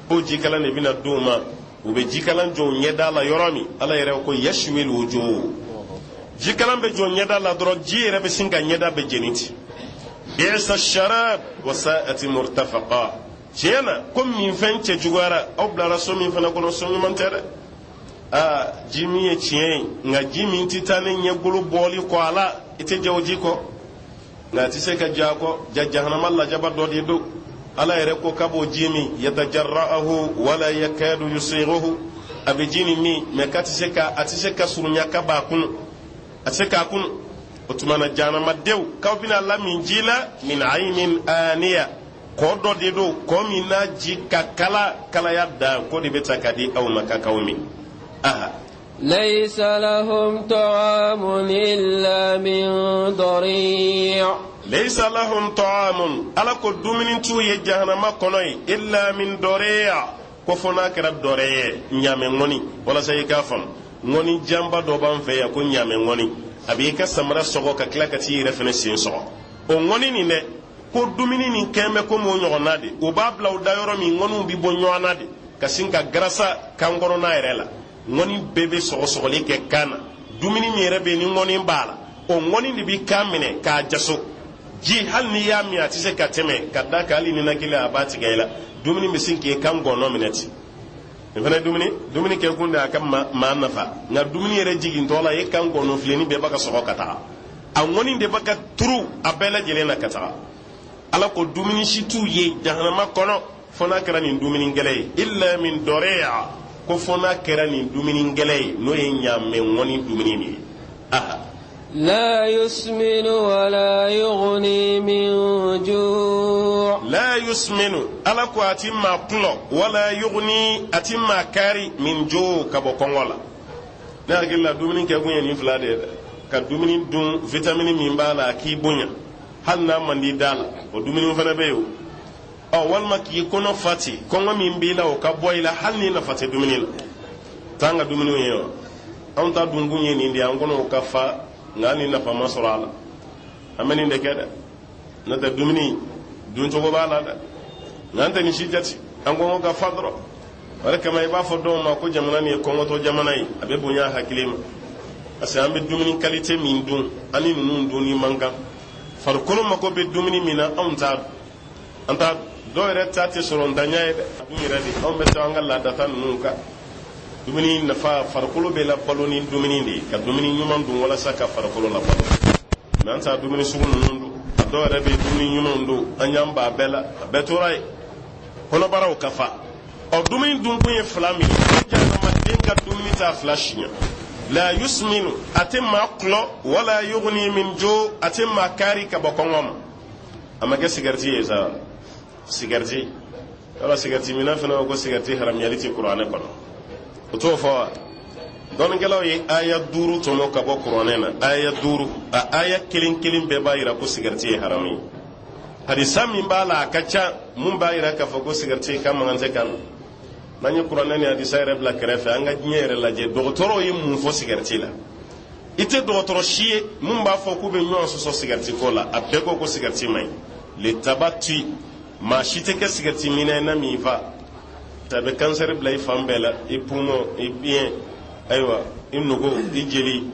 O jikalan de bɛna d'u ma. U bɛ jikalan jɔ u ɲɛda la yɔrɔ min, Ala yɛrɛ ko yashwil wujuh. Jikalan bɛ jɔ ɲɛda la dɔrɔn, ji yɛrɛ bɛ sin ka ɲɛda bɛ jeni ten. Bi'sa sharab wa sa'at murtafaqa. Tiɲɛ na ko minfɛn cɛjuguyara, aw bilara so min fana kɔnɔ, so ɲuman tɛ dɛ. Aa, ji min ye tiɲɛ ye, nka ji min tɛ taa ne ɲɛgolo bɔli kɔ a la, i tɛ jɛ o ji kɔ. Nka a tɛ se ka jɛ a kɔ, ja jahanama lajaba dɔ de don. Ala yɛrɛ ko k'a b'o ji min, yatajarra'ahu wala yakadu yusighuhu. A bɛ ji nin min, mɛ k'a tɛ se ka, a tɛ se ka surunya ka b'a kunu, a tɛ se k'a kunu. O tuma na, jahanamadenw, k'aw bɛna lamin ji la, min ayinin aniya, kɔ dɔ de don, kɔ min n'a ji ka kala kalaya dan, k'o de bɛ ta ka di aw ma ka k'aw min. Aha. ليس لهم طعام إلا من ضريع. Laysa lahum ta'amun, Ala ko dumuni t'u ye jahanama kɔnɔ yen, illa min dɔriya, ko fo n'a kɛra dɔrɛ ye, ɲaamɛ ŋɔni. Walasa i k'a faamu, ŋɔni janba dɔ b'an fɛ yan ko ɲaamɛ ŋɔni, a b'i ka samara sɔgɔ ka tila ka t'i yɛrɛ fɛnɛ sen sɔgɔ. O ŋɔni nin dɛ, ko dumuni nin kɛn bɛ komi o ɲɔgɔnna de. U b'a bila u da yɔrɔ min, ŋɔniw bɛ bɔ ɲɔgɔn na de ka sin ka garasa kan kɔnɔna yɛrɛ la. Ŋɔni bɛɛ bɛ sɔgɔsɔgɔli kɛ kan na. Dumuni min yɛrɛ bɛ yen ni ŋɔni b'a la, o ŋɔni de bɛ kan minɛ k'a jaso. Ji, hali n'i y'a min, a tɛ se ka tɛmɛ ka da kan, hali ninakili a b'a tigɛ i la. Dumuni bɛ sin k'i kan gɔnɔ minɛ ten. Nin fana ye dumuni kɛ kun de, a ka maa nafa, nka dumuni yɛrɛ jigintɔ la, e kan gɔnɔ filenni bɛɛ b'a ka sɔgɔ ka taga, a ŋɔni de bɛ ka turu a bɛɛ lajɛlen na ka taga. Ala ko dumuni si t'u ye jahanama kɔnɔ fo n'a kɛra nin dumuni gɛlɛn ye, illa min dɔriya, ko fo n'a kɛra nin dumuni gɛlɛn ye, n'o ye ɲaamɛ ŋɔni dumuni de ye. Aha. لا يسمن ولا يغني من جوع. La yusminu, Ala ko a ti maa kulɔ, wala yugni, a ti maa kari, min jo, ka bɔ kɔngɔ la. Ne hakili la, dumuni kɛ kun ye nin fila de ye dɛ: ka dumuni dun, vitamini min b'a la, a k'i bonya hali n'a man di da la, o dumuni fana bɛ yen o. Ɔ, walima k'i kɔnɔ fa ten, kɔngɔ min b'i la, o ka bɔ i la, hali ni nafa tɛ dumuni la. T'an ka dumuniw ye wa? Anw ta dunkun ye nin de ye, an kɔnɔw ka fa, nka hali ni nafa ma sɔrɔ a la, an bɛ nin de kɛ dɛ. N'o tɛ, dumuni duncogo b'a la dɛ, nka an tɛ nin si jate, an kɔngɔ ka fa dɔrɔn. O de kama i b'a fɔ dɔw ma ko jamana nin ye kɔngɔtɔ jamana ye. A bɛ bonya hakili ma, parce que an bɛ dumuni qualité min dun, an ni ninnu dunni man kan. Farikolo mako bɛ dumuni min na, anw t'a dun. An t'a dɔw yɛrɛ ta tɛ sɔrɔ ntanya ye dɛ, dun yɛrɛ de. Anw bɛ taa an ka laadata ninnu kan. Dumuni nafa, farikolo bɛ labalo ni dumuni de ye, ka dumuni ɲuman dun walasa ka farikolo labalo, mɛ an t'a dumuni sugu ninnu dun. A dɔw yɛrɛ bɛ dumuni ɲumanw dun, an y'an ban a bɛɛ la, a bɛɛ tora yen, kɔnɔbaraw ka fa. Ɔ, dumuni dunkun ye fila min ye, jahanamaden ka dumuni t'a fila siɲɛ. La yusminu, a tɛ maa kulɔ, wala yugni min jo, a tɛ maa kari ka bɔ kɔngɔ ma. A ma kɛ sigɛriti ye sa, sigɛriti yɔrɔ, sigɛriti minna fana ko sigɛriti haramuyali tɛ kuranɛ kɔnɔ, o t'o fɔ wa? Dɔnnikɛlaw ye aya 5 tɔmɔ ka bɔ kuranɛ na, aya 5, a aya kelen kelen bɛɛ b'a yira ko sigɛriti ye haramu ye. Hadisa min b'a la, a ka ca mun b'a yira k'a fɔ ko sigɛriti ka mankan tɛ kan. N'an ye kuranɛ ni hadisa yɛrɛ bila kɛrɛfɛ, an ka diɲɛ yɛrɛ lajɛ, dɔgɔtɔrɔw ye mun fɔ sigɛriti la? I tɛ dɔgɔtɔrɔ si ye mun b'a fɔ k'u bɛ ɲɔgɔn sɔsɔ sigɛriti ko la. A bɛɛ ko ko sigɛriti man ɲi, le tabac tue. Maa si tɛ kɛ sigɛriti minna ye n'a m'i fa. A bɛ kansɛri bila i fan bɛɛ la, i poumon, i biɲɛ, ayiwa, i nogo, i jeli,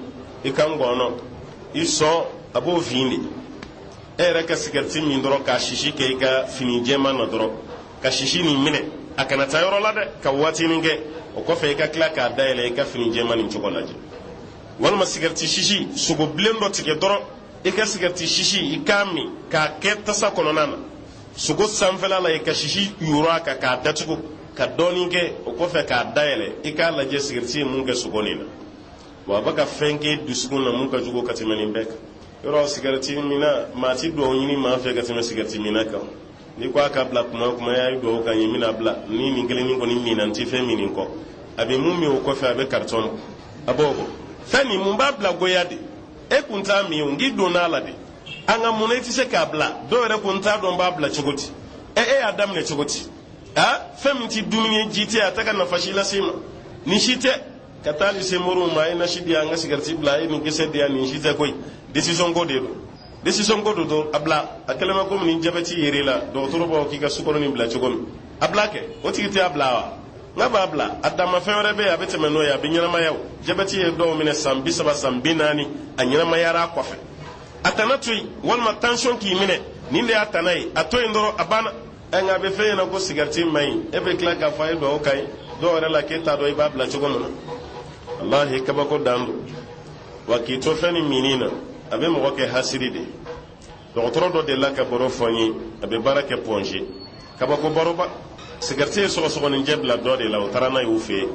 i kan gɔnɔ, i sɔn, a b'o fin de. E yɛrɛ ka sigɛriti min dɔrɔn, k'a sisi kɛ i ka fini jɛman na dɔrɔn, ka sisi nin minɛ, a kana taa yɔrɔ la dɛ, ka waatinin kɛ, o kɔfɛ i ka tila k'a dayɛlɛ, i ka fini jɛman nin cogo lajɛ. Walima sigɛriti sisi, sogo bilen dɔ tigɛ dɔrɔn, i ka sigɛriti sisi, i k'a min k'a kɛ tasa kɔnɔna na, sogo sanfɛla la, i ka sisi yoro a kan k'a datugu ka dɔɔnin kɛ, o kɔfɛ k'a dayɛlɛ, i k'a lajɛ sigɛriti ye mun kɛ sogo nin na. Wa a bɛ ka fɛn kɛ dusukun na mun ka jugu ka tɛmɛ nin bɛɛ kan. Yɔrɔ, sigɛriti minna, maa ti duwawu ɲini maa fɛ ka tɛmɛ sigɛriti minna kan. N'i ko a ka bila kuma o kuma, y'a ye duwawu kan ye, n bɛna bila ni nin kelen nin kɔni min na, n ti fɛn min nin kɔ. A bɛ mun min o kɔfɛ, a bɛ karitɔn bɔ, a b'o bɔ. Fɛn nin, mun b'a bila goya de? E kun t'a min o, n k'i donna a la de. An ka mun na i tɛ se k'a bila? Dɔw yɛrɛ ko n t'a dɔn n b'a bila cogo di. Ɛ, e y'a daminɛ cogo di? A fɛn min ti dumuni ye, ji tɛ, a tɛ ka nafa si lase i ma. Nin si tɛ ka taa hali se moriw ma, a ye nasi di yan, n ka sigariti bila, a ye nin kisɛ di yan. Nin si tɛ koyi, décision ko de don, décision ko de don. A bila, a kɛlen bɛ komi ni jabɛti yer'i la, dɔgɔtɔrɔ b'a fɔ k'i ka sukaro nin bila cogo min. A bila kɛ, o tigi tɛ a bila wa? N'a b'a bila, a danma fɛn wɛrɛ bɛ yen, a bɛ tɛmɛ n'o ye, a bɛ ɲɛnamaya. O jabɛti ye dɔw minɛ san 30, san 40, a ɲɛnamayara a kɔfɛ. A tana to yen, walima tension k'i minɛ, nin de y'a tana ye, a to yen dɔrɔn, a banna. Ɛ, nka a bɛ f'e ɲɛna ko sigariti man ɲi, e bɛ tila k'a fɔ a ye dugawu k'a ye dɔw yɛrɛ la k'e t'a dɔn i b'a bila cogo min na. Walahi, kabako dan don. Wa k'i to fɛn nin minni na, a bɛ mɔgɔ kɛ hasiri de ye. Dɔgɔtɔrɔ dɔ delila ka baro fɔ n ye, a bɛ baara kɛ Point G. Kabako baroba. Sigariti ye sɔgɔsɔgɔninjɛ bila dɔ de la, o taara n'a ye u fɛ yen.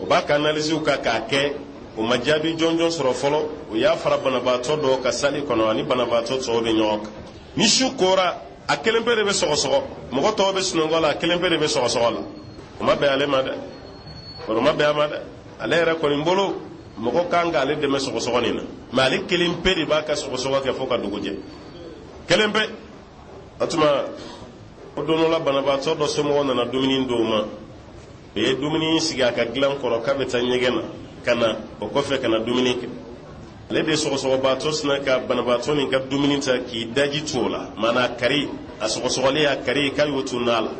O b'a ka analysew kan k'a kɛ, o ma jaabi jɔnjɔn sɔrɔ fɔlɔ. O y'a fara banabaatɔ dɔw ka sali kɔnɔ, ani banabaatɔ tɔw bɛ ɲɔgɔn kan. Ni su kora, a kelen pe de bɛ sɔgɔsɔgɔ, mɔgɔ tɔw bɛ sunɔgɔ la, a kelen pe de bɛ sɔgɔsɔgɔ la. O ma bɛn ale ma dɛ, o ma bɛn a ma dɛ. Ale yɛrɛ kɔni bolo, mɔgɔ kan k'ale dɛmɛ sɔgɔsɔgɔ nin na, mɛ ale kelen pe de b'a ka sɔgɔsɔgɔ kɛ fo ka dugu jɛ, kelen pe. O tuma, o don dɔ la, banabaatɔ dɔ somɔgɔw nana dumuni d'o ma. U ye dumuni sigi a ka dilan kɔrɔ k'a bɛ taa ɲɛgɛn na ka na, o kɔfɛ ka na dumuni kɛ. Ale de sɔgɔsɔgɔbaatɔ sina ka banabaatɔ nin ka dumuni ta k'i daji tu o la, maana a kari, a sɔgɔsɔgɔlen, a kari k'a y'o tu na la,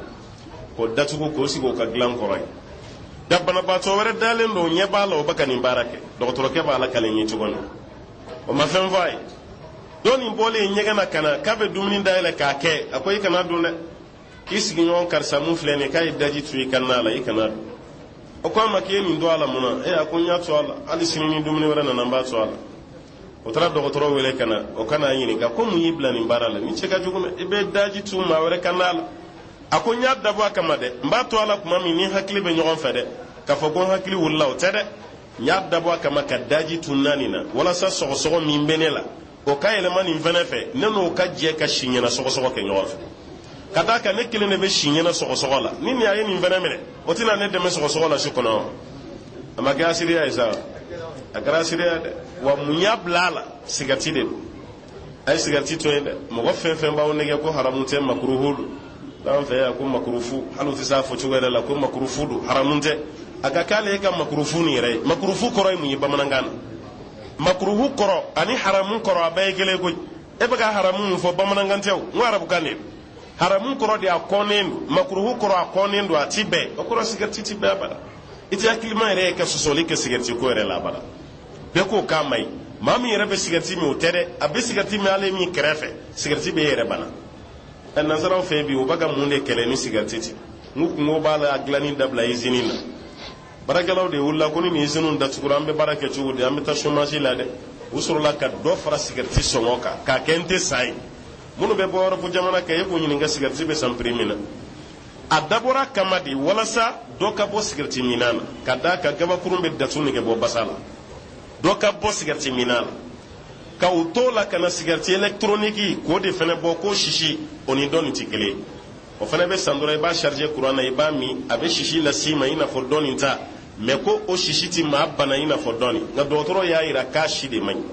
k'o datugu, k'o sigi o ka dilan kɔrɔ ye. Da banabaatɔ wɛrɛ dalen don, ɲɛ b'a la, o bɛ ka nin baara kɛ. Dɔgɔtɔrɔkɛ b'a lakali n ye cogo min, o ma fɛn fɔ a ye. Dɔ nin bɔlen ɲɛgɛn na ka na k'a bɛ dumuni dayɛlɛ k'a kɛ, a ko i kana dun dɛ, k'i sigiɲɔgɔn karisa mun filɛ nin ye, k'a ye daji tu i ka na la, i kana dun. O ko a ma k'i ye nin to a la mun na? E, a ko n y'a to a la, hali sini ni dumuni wɛrɛ nana, n b'a to a la. O taara dɔgɔtɔrɔ wele ka na, o ka n'a ɲininka ko mun y'i bila nin baara la, ni cɛ ka jugu mɛ, i bɛ daji tu maa wɛrɛ ka na la. A ko n y'a dabɔ a kama dɛ, n b'a to a la tuma min ni hakili bɛ ɲɔgɔn fɛ dɛ, k'a fɔ ko n hakili wulila, o tɛ dɛ. N y'a dabɔ a kama ka daji tu na nin na, walasa sɔgɔsɔgɔ min bɛ ne la, o ka yɛlɛma nin fɛnɛ fɛ, ne n'o ka jɛ ka si ɲɛna sɔgɔsɔgɔ kɛ ɲɔgɔn fɛ. Ka d'a kan ne kelen de bɛ si ɲɛna sɔgɔsɔgɔ la, ni nin a ye nin fɛnɛ minɛ, o tɛna ne dɛmɛ sɔgɔsɔgɔ la su kɔnɔ. A ma kɛ asiriya ye sa, a kɛra asiriya dɛ. Wa mun y'a bila a la? Sigariti de don. A ye sigariti to yen dɛ. Mɔgɔ fɛn fɛn b'aw nɛgɛ ko haramu tɛ, makuruhu don, an fɛ yan ko makurufu, hali u tɛ s'a fɔcogo yɛrɛ la ko makurufu don, haramu tɛ, a ka k'ale ye ka makurufu nin yɛrɛ ye. Makurufu kɔrɔ ye mun ye bamanankan na? Makuruhu kɔrɔ ani haramu kɔrɔ, a bɛɛ ye kelen koyi. E bɛ ka haramu mun fɔ, bamanankan tɛ o, n ko arabukan de. Haramu kɔrɔ de a kɔnnen don, makuruhu kɔrɔ a kɔnnen don, a ti bɛn. O kɔrɔ sigariti ti bɛn abada. I tɛ hakilima yɛrɛ ye ka sɔsɔli kɛ sigariti ko yɛrɛ la abada. Bɛɛ k'o k'a ma ɲi. Maa min yɛrɛ bɛ sigariti min, o tɛ dɛ, a bɛ sigariti min, ale min kɛrɛfɛ, sigariti bɛ e yɛrɛ bana. Ɛ, nansaraw fɛ bi, u bɛ ka mun de kɛlɛ ni sigariti tɛ? N'u kungo b'a la, a dilanni dabila izini na. Baarakɛlaw de wulila ko ni nin iziniw datugura, an bɛ baara kɛ cogo di? An bɛ taa chômage la dɛ. U sɔrɔla ka dɔ fara sigariti sɔngɔ kan k'a kɛ n tɛ sa ye. Minnu bɛ bɔ Europe jamana kan, e k'u ɲininka sigariti bɛ san prix min na. A dabɔra kama de walasa dɔ ka bɔ sigariti minna na, ka d'a kan gabakurun bɛ datu nege bɔ basa la. Dɔ ka bɔ sigariti minna na, ka u to la ka na sigariti électronique k'o de fɛnɛ bɔ, k'o sisi o ni dɔ nin tɛ kelen ye. O fɛnɛ bɛ san dɔrɔn, i b'a charger courant na, i b'a min, a bɛ sisi las'i ma i n'a fɔ dɔ nin ta, mɛ ko o sisi ti maa bana i n'a fɔ dɔ nin. Nka dɔgɔtɔrɔ y'a yira k'a si de man ɲi.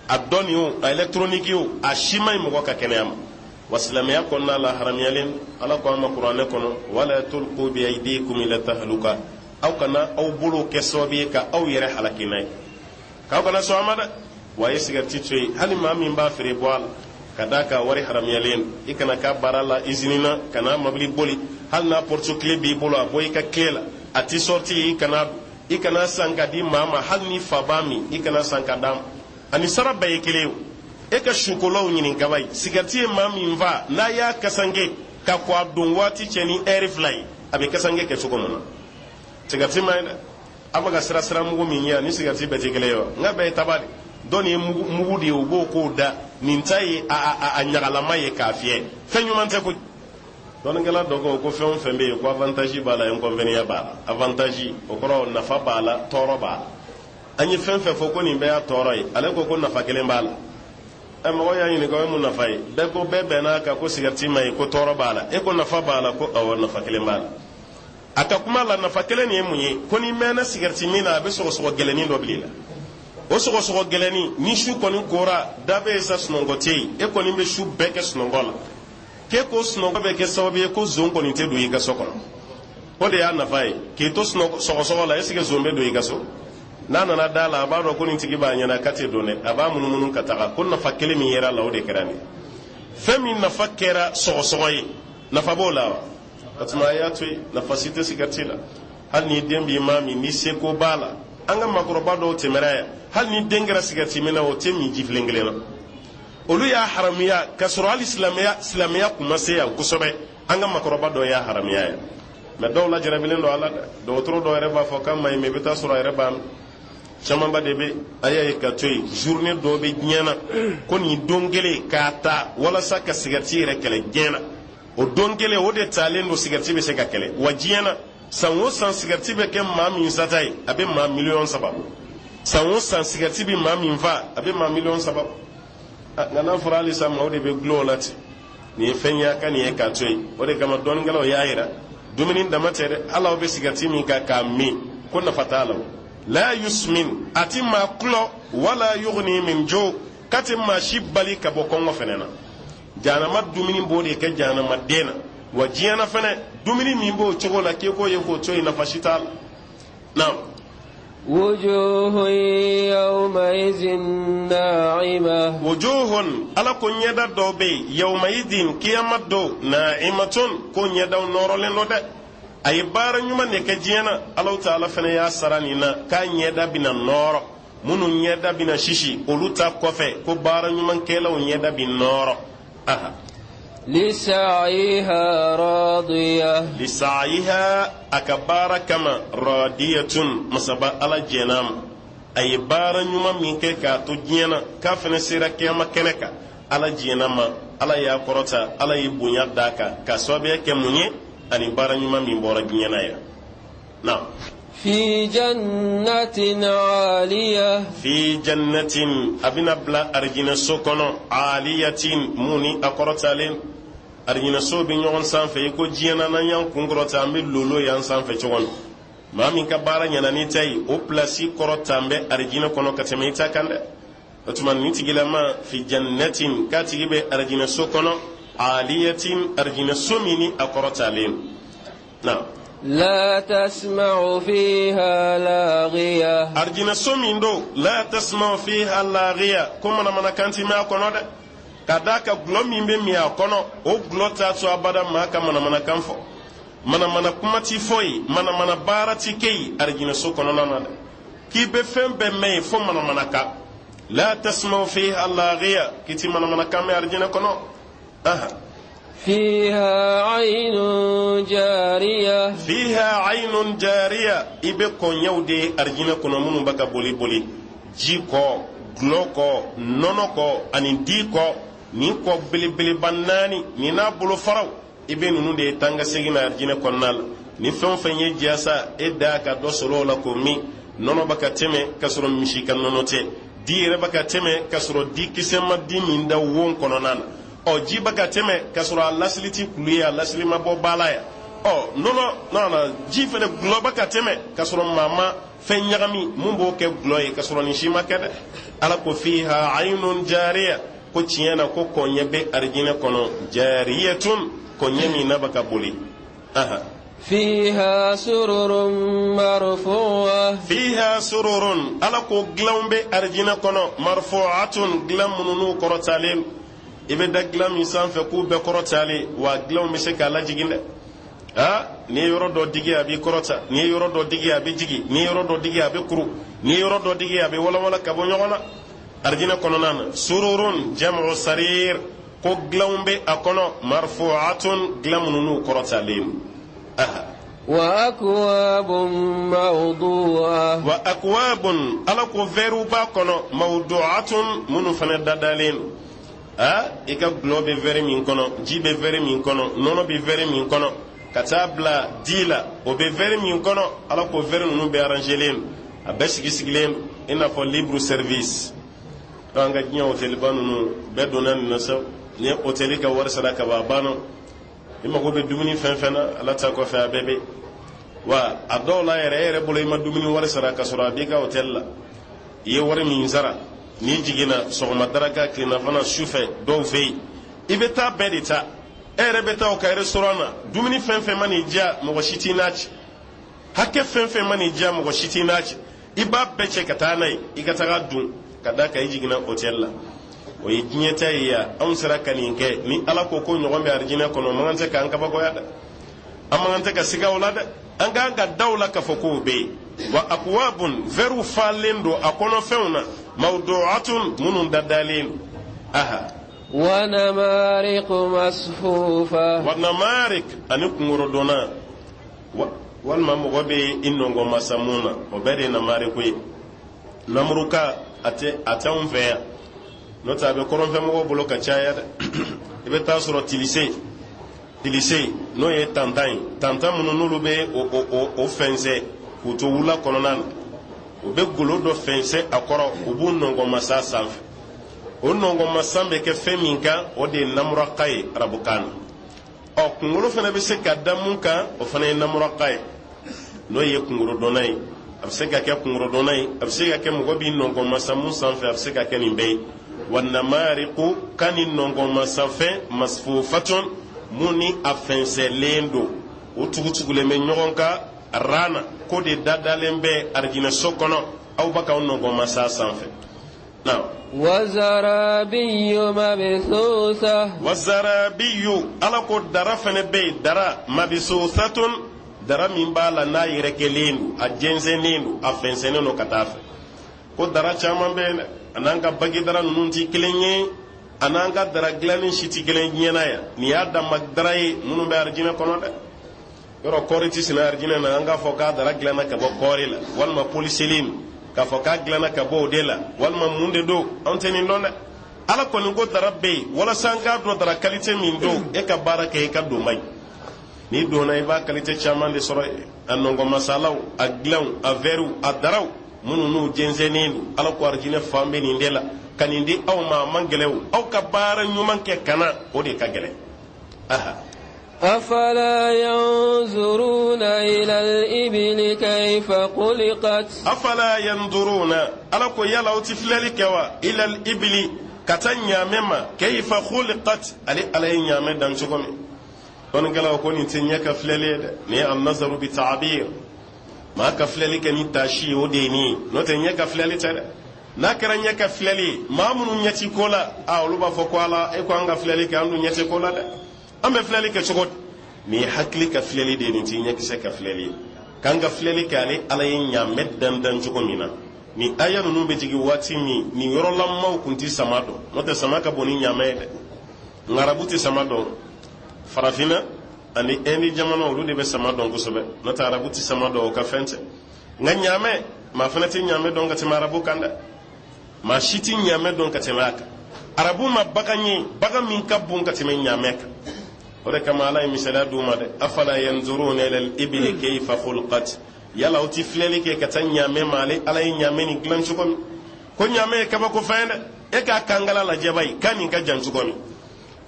A dɔ nin o, a électronique o, a si man ɲi mɔgɔ ka kɛnɛya ma. Wa silamɛya kɔnɔna la, haramuyalen. Ala ko an ma kuranɛ kɔnɔ: wala tulqu bi aydikum ila tahluka, aw kana aw bolo kɛ sababu ye ka aw yɛrɛ halaki n'a ye, k'aw kana sɔn a ma dɛ. Wa a ye sigariti to yen, hali maa min b'a feere, bɔ a la, ka d'a kan wari haramuyalen. I kana k'a baara la izini na, kana mabili boli, hali n'a porte clé b'i bolo, a bɔ i ka clé la, a ti sorti, i kana i kana san ka di maa ma, hali ni fa b'a min, i kana san ka d'a ma. Ani sara bɛɛ ye kelen ye. E ka sukolaw ɲininka ba ye, sigariti ye maa min fa, n'a y'a kasanke ka kɔ a don waati cɛ ni ɛri 2 ye, a bɛ kasanke kɛ cogo min na. Sigariti ma ɲi dɛ. A bɛ ka sira sira mugu min ye, ani sigariti bɛɛ tɛ kelen ye wa? N ka bɛɛ ye taba de. Dɔ nin ye mugu de ye, u b'o k'o da, nin ta ye a ɲagalama ye k'a fiyɛ. Fɛn ɲuman tɛ koyi. Dɔnnikɛla dɔ ko ko fɛn o fɛn bɛ yen ko avantage b'a la, inconvénient b'a la. Avantage, o kɔrɔ nafa b'a la, tɔɔrɔ b'a la. An ye fɛn fɛn fɔ ko nin bɛɛ y'a tɔɔrɔ ye, ale ko ko nafa kelen b'a la. Ɛ, mɔgɔ y'a ɲininka o ye mun nafa ye? Bɛɛ ko, bɛɛ bɛnn'a kan ko sigariti ma ye, ko tɔɔrɔ b'a la, e ko nafa b'a la. Ko awɔ, nafa kelen b'a la. A ka kuma la, nafa kelen nin ye mun ye? Ko n'i mɛnna sigariti min na, a bɛ sɔgɔsɔgɔ gɛlɛnnin dɔ bila i la. O sɔgɔsɔgɔ gɛlɛnnin ni su kɔni kora, da bɛ yen sa, sunɔgɔ tɛ yen, e kɔni bɛ su bɛɛ kɛ sunɔgɔ la. K'e ko sunɔgɔ bɛ kɛ sababu ye ko zon kɔni tɛ don i ka so kɔnɔ. O de y'a nafa ye. K'i to sɔgɔsɔgɔ la, est ce que zon bɛ don i ka so? N'a nana da la, a b'a dɔn ko nin tigi b'a ɲɛna k'a tɛ don dɛ, a b'a munumunu ka taga. Ko nafa kelen min yera a la, o de kɛra nin ye. Fɛn min nafa kɛra sɔgɔsɔgɔ ye, nafa b'o la wa? O tuma a y'a to yen, nafa si tɛ sigariti la. Hali ni den b'i maa min, ni seko b'a la, an ka maakɔrɔba dɔw tɛmɛra yan, hali ni den kɛra sigariti minna, o tɛ min jifilen kelen na. Olu y'a haramuya k'a sɔrɔ hali silamɛya kun ma se yan kosɛbɛ. An ka maakɔrɔba dɔw y'a haramuya yan, mɛ dɔw lajarabilen don a la dɛ. Dɔgɔtɔrɔ dɔw yɛrɛ b'a fɔ k'a man ɲi, mɛ i bɛ taa sɔrɔ a yɛrɛ b'a min. Camanba de bɛ a y'a ye ka to yen. Journée dɔw bɛ diɲɛ na ko nin don kelen k'a ta walasa ka sigariti yɛrɛ kɛlɛ diɲɛ na, o don kelen o de talen don sigariti bɛ se ka kɛlɛ wa diɲɛ na. San o san sigariti bɛ kɛ maa min sata ye, a bɛ maa 3 miliyɔn bɔ. San o san sigariti bɛ maa min fa, a bɛ maa 3 miliyɔn bɔ. Nka n'a fɔra halisa maaw de bɛ gulɔ o la ten, nin ye fɛn ye a ka nin ye k'a to yen. O de kama dɔnnikɛlaw y'a yira, dumuni dama tɛ dɛ, hali aw bɛ sigariti min kan k'a min, ko nafa t'a la. O la yusmin, a ti maa kulɔ, wala yughni min ju, k'a ti maa si bali ka bɔ kɔngɔ fɛnɛ na. Jahanama dumuni b'o de kɛ jahanama den na wa. Diɲɛ na fɛnɛ, dumuni min b'o cogo la, k'e k'o ye k'o to yen, nafa si t'a la. Naam. وجوه يومئذ ناعمة. Wujuhun, ala ko ɲɛda dɔw bɛ yen, yawmaidin, kiyama don, na'imatun, ko ɲɛdaw nɔrɔlen don dɛ. A ye baara ɲuman de kɛ diɲɛ na, Alahu taala fana y'a sara nin na k'a ɲɛda bɛna nɔrɔ. Minnu ɲɛda bɛna sisi, olu ta kɔfɛ, ko baara ɲumankɛlaw ɲɛda bɛ nɔrɔ. Aha. لسعيها راضية. Lisaayiha, a ka baara kama, radiyatun, masaba Ala jɛn'a ma. A ye baara ɲuman min kɛ k'a to diɲɛ na, k'a fana sera kiyama kɛnɛ kan, Ala jɛn'a ma, Ala y'a kɔrɔta, Ala ye bonya d'a kan k'a sababuya kɛ mun ye? Ani baara ɲuman min bɔra diɲɛ na yan na. في جنة عالية. Fi jannatin, a bɛna bila arijinɛso kɔnɔ, aliyatin, mun ni a kɔrɔtalen. Arijinɛso bɛ ɲɔgɔn sanfɛ i ko diɲɛ na n'an y'an kun kɔrɔta, an bɛ lolo y'an sanfɛ cogo min. Maa min ka baara ɲɛna n'i ta ye, o pilasi kɔrɔtan bɛ arijinɛ kɔnɔ ka tɛmɛ i ta kan dɛ. O tuma nin tigilama, fi jannatin, k'a tigi bɛ arijinɛso kɔnɔ, aliyatin, arijinɛso min ni a kɔrɔtalen na. لا تسمع فيها لاغية. Arijinɛso min don, la tasma'u fiha laghiya, ko manamanakan ti mɛn a kɔnɔ dɛ. Ka d'a kan gulɔ min bɛ min a kɔnɔ, o gulɔ t'a to abada maa ka manamanakan fɔ. Manamana kuma ti fɔ yen, manamana baara ti kɛ yen arijinɛso kɔnɔna na dɛ. K'i bɛ fɛn bɛɛ mɛn yen fo manamanakan. La tasma'u fiha laghiya, k'i ti manamanakan mɛn arijinɛ kɔnɔ. Aha. فيها عين جارية. Fiha aynun jariya, i bɛ kɔɲɛw de ye arijinɛ kɔnɔ minnu bɛ ka boli boli, ji kɔ, gulɔ kɔ, nɔnɔ kɔ ani di kɔ. Nin kɔ belebeleba naani nin n'a bolo faraw, i bɛ ninnu de ye tan ka segin na arijinɛ kɔnɔna la. Ni fɛn o fɛn ye jasa e da ka dɔ sɔrɔ o la k'o min, nɔnɔ bɛ ka tɛmɛ ka sɔrɔ misi ka nɔnɔ tɛ, di yɛrɛ bɛ ka tɛmɛ ka sɔrɔ di kisɛ ma di min da won kɔnɔna na. Ɔ, ji bɛ ka tɛmɛ ka sɔrɔ a lasili ti kulu ye, a lasili ma bɔ ba la yan. Ɔ, nɔnɔ nana, ji fɛnɛ, gulɔ bɛ ka tɛmɛ ka sɔrɔ maa ma fɛn ɲagami mun b'o kɛ gulɔ ye, ka sɔrɔ nin si ma kɛ dɛ. Ala ko fiha aynun jariya, ko tiɲɛ na ko kɔɲɛ bɛ arijinɛ kɔnɔ, jariyatun, kɔɲɛ min n'a bɛ ka boli. Aha. فيها سرر مرفوعة. Fiha sururun, ala ko dilanw bɛ arijinɛ kɔnɔ, marfu'atun, dilan minnu n'u kɔrɔtalen. I bɛ da dilan min sanfɛ k'u bɛɛ kɔrɔtalen wa, dilanw bɛ se k'a lajigin dɛ. Ha, n'i ye yɔrɔ dɔ digi, a b'i kɔrɔta, n'i ye yɔrɔ dɔ digi, a bɛ jigin, n'i ye yɔrɔ dɔ digi, a bɛ kuru, n'i ye yɔrɔ dɔ digi, a bɛ walawala ka bɔ ɲɔgɔn na arijinɛ kɔnɔna na. Sururun jam'u sarir, ko dilanw bɛ a kɔnɔ, marfu'atun, dilan minnu n'u kɔrɔtalen. Aha. وأكواب موضوعة. Wa akwabun, ala ko vɛriw b'a kɔnɔ, mawdu'atun, minnu fana dadalen don. A i ka gulɔ bɛ vɛri min kɔnɔ, ji bɛ vɛri min kɔnɔ, nɔnɔ bɛ vɛri min kɔnɔ, ka taa bila di la, o bɛ vɛri min kɔnɔ, ala ko vɛri ninnu bɛɛ arrangelen don, a bɛɛ sigi sigilen don i n'a fɔ libre service. Donc an ka diɲɛ hôtelba ninnu bɛɛ donna nin na sa. N'i ye hôtel ka wari sara ka ban, a banna. I mago bɛ dumuni fɛn fɛn na, ala ta kɔfɛ, a bɛɛ bɛ wa. A dɔw la yɛrɛ, e yɛrɛ bolo i ma dumuni wari sara, ka sɔrɔ a b'i ka hôtel la. I ye wari min sara, n'i jiginna sɔgɔma daraka, tilelafana, sufɛ, dɔw fɛ yen i bɛ taa bɛɛ de ta. E yɛrɛ bɛ taa o ka restaurant na, dumuni fɛn fɛn man'i diya, mɔgɔ si t'i n'a cɛ. Hakɛ fɛn fɛn man'i diya, mɔgɔ si t'i n'a cɛ. I b'a bɛɛ cɛ ka taa n'a ye, i ka taga dun, ka d'a kan i jiginna hôtel la. O ye diɲɛ ta ye yan. Anw sera ka nin kɛ. Ni Ala ko ko ɲɔgɔn bɛ arijinɛ kɔnɔ, o man kan tɛ k'an kabakoya dɛ, an man kan tɛ ka siga o la dɛ. An kan ka da o la k'a fɔ k'o bɛ yen. Wa akwabun, vɛriw falen don a kɔnɔfɛnw na, mawdu'atun, minnu dadalen don. Aha. Wa namariqu masfufa. Wa namarik, ani kungorodonna, walima mɔgɔ bɛ i nɔngɔnmasa mun na, o bɛɛ de ye namariku ye. Namuruka a tɛ a tɛ anw fɛ yan, n'o tɛ a bɛ kɔrɔnfɛmɔgɔw bolo ka caya dɛ. I bɛ taa sɔrɔ tilise, tilise n'o ye tantan ye, tantan minnu n'olu bɛ o o o o fɛnsɛ k'u to wula kɔnɔna na, u bɛ golo dɔ fɛnsɛ a kɔrɔ, u b'u nɔngɔnmasa sanfɛ. O nɔngɔnmasa bɛ kɛ fɛn min kan, o de ye namuraka ye arabukan na. Ɔ, kunkolo fana bɛ se ka da mun kan, o fana ye namuraka ye, n'o ye kungorodonna ye. A bɛ se ka kɛ kungorodonna ye, a bɛ se ka kɛ mɔgɔ b'i nɔngɔnmasa mun sanfɛ, a bɛ se ka kɛ nin bɛɛ ye. Wa namariku ka ni nɔngɔnmasafɛn masfufatun, mun ni a fɛnsɛlen don, o tugutugulen bɛ ɲɔgɔn kan rana, k'o de dadalen bɛ arijinɛso kɔnɔ, aw b'a k'aw nɔngɔnmasa sanfɛ. Na. Wazarabiyu mabisusa. Wazarabiyu, Ala ko dara fana bɛ yen, dara mabisusaton, dara min b'a la n'a yɛrɛkɛlen don, a jɛnsɛnnen don, a fɛnsɛnnen don ka taa fɛ. Ko dara caman bɛ yen dɛ, a n'an ka bagi dara ninnu tɛ kelen ye, a n'an ka dara dilanni si tɛ kelen diɲɛ na yan. Nin y'a dama dara ye minnu bɛ arijinɛ kɔnɔ dɛ. Yɔrɔ kɔɔri tɛ sɛnɛ arijinɛ na, an k'a fɔ k'a dara dilanna ka bɔ kɔɔri la, walima poliseli k'a fɔ k'a dilanna ka bɔ o de la, walima mun de don, anw tɛ nin dɔn dɛ. Ala kɔni ko dara bɛ yen, walasa an k'a dɔn dara kalite min don, e ka baara kɛ, i ka don man ɲi. N'i donna, i b'a kalite caman de sɔrɔ yen, a nɔngɔnmasalaw, a dilanw, a vɛriw, a daraw minnu n'u jɛnsɛnnen don. Ala ko arijinɛ fan bɛ nin de la, ka nin di aw ma, a man gɛlɛn o. Aw ka baara ɲuman kɛ ka na, o de ka gɛlɛn. Aha. أفلا ينظرون إلى الإبل كيف خلقت. Afala yanzuruna, Ala ko yala aw ti filɛli kɛ wa, ilal ibili, ka taa ɲaamɛ ma, kayfa khuliqat, ale Ala ye ɲaamɛ dan cogo min. Dɔnnikɛlaw ko nin tɛ ɲɛ ka filɛli ye dɛ, nin ye annazaru bi taabir, maa ka filɛli kɛ ni taasi ye, o de ye nin ye, n'o tɛ ɲɛ ka filɛli tɛ dɛ. N'a kɛra ɲɛ ka filɛli ye, maa minnu ɲɛ ti ko la, a olu b'a fɔ ko Ala, e ko an ka filɛli kɛ, an dun ɲɛ tɛ ko la dɛ, an bɛ filɛli kɛ cogo di? Nin ye hakili ka filɛli de ye, nin tɛ ɲɛkisɛ ka filɛli ye. K'an ka filɛli kɛ ale Ala ye ɲaamɛ dandan cogo min na. Nin aya ninnu bɛ jigin waati min, nin yɔrɔlamaw kun ti sama dɔn, n'o tɛ sama ka bon ni ɲaamɛ ye dɛ. Nka arabu tɛ sama dɔn. Farafinna ani Ɛndi jamana, olu de bɛ sama dɔn kosɛbɛ, n'o tɛ arabu tɛ sama dɔn, o ka fɛn tɛ. Nka ɲaamɛ, maa fana tɛ ɲaamɛ dɔn ka tɛmɛ arabu kan dɛ. Maa si tɛ ɲaamɛ dɔn ka tɛmɛ a kan. Arabu ma bagan ye bagan min ka bon ka tɛmɛ ɲaamɛ kan. O de kama Ala ye misaliya d'u ma dɛ. Afala yanzuruna ila al-ibli kayfa khuliqat, yala aw ti filɛli kɛ ka taa ɲaamɛ ma, ale Ala ye ɲaamɛ nin dilan cogo min? Ko ɲaamɛ ye kabako fɛn ye dɛ. E k'a kankala lajɛ bayi, kan nin ka jan cogo min,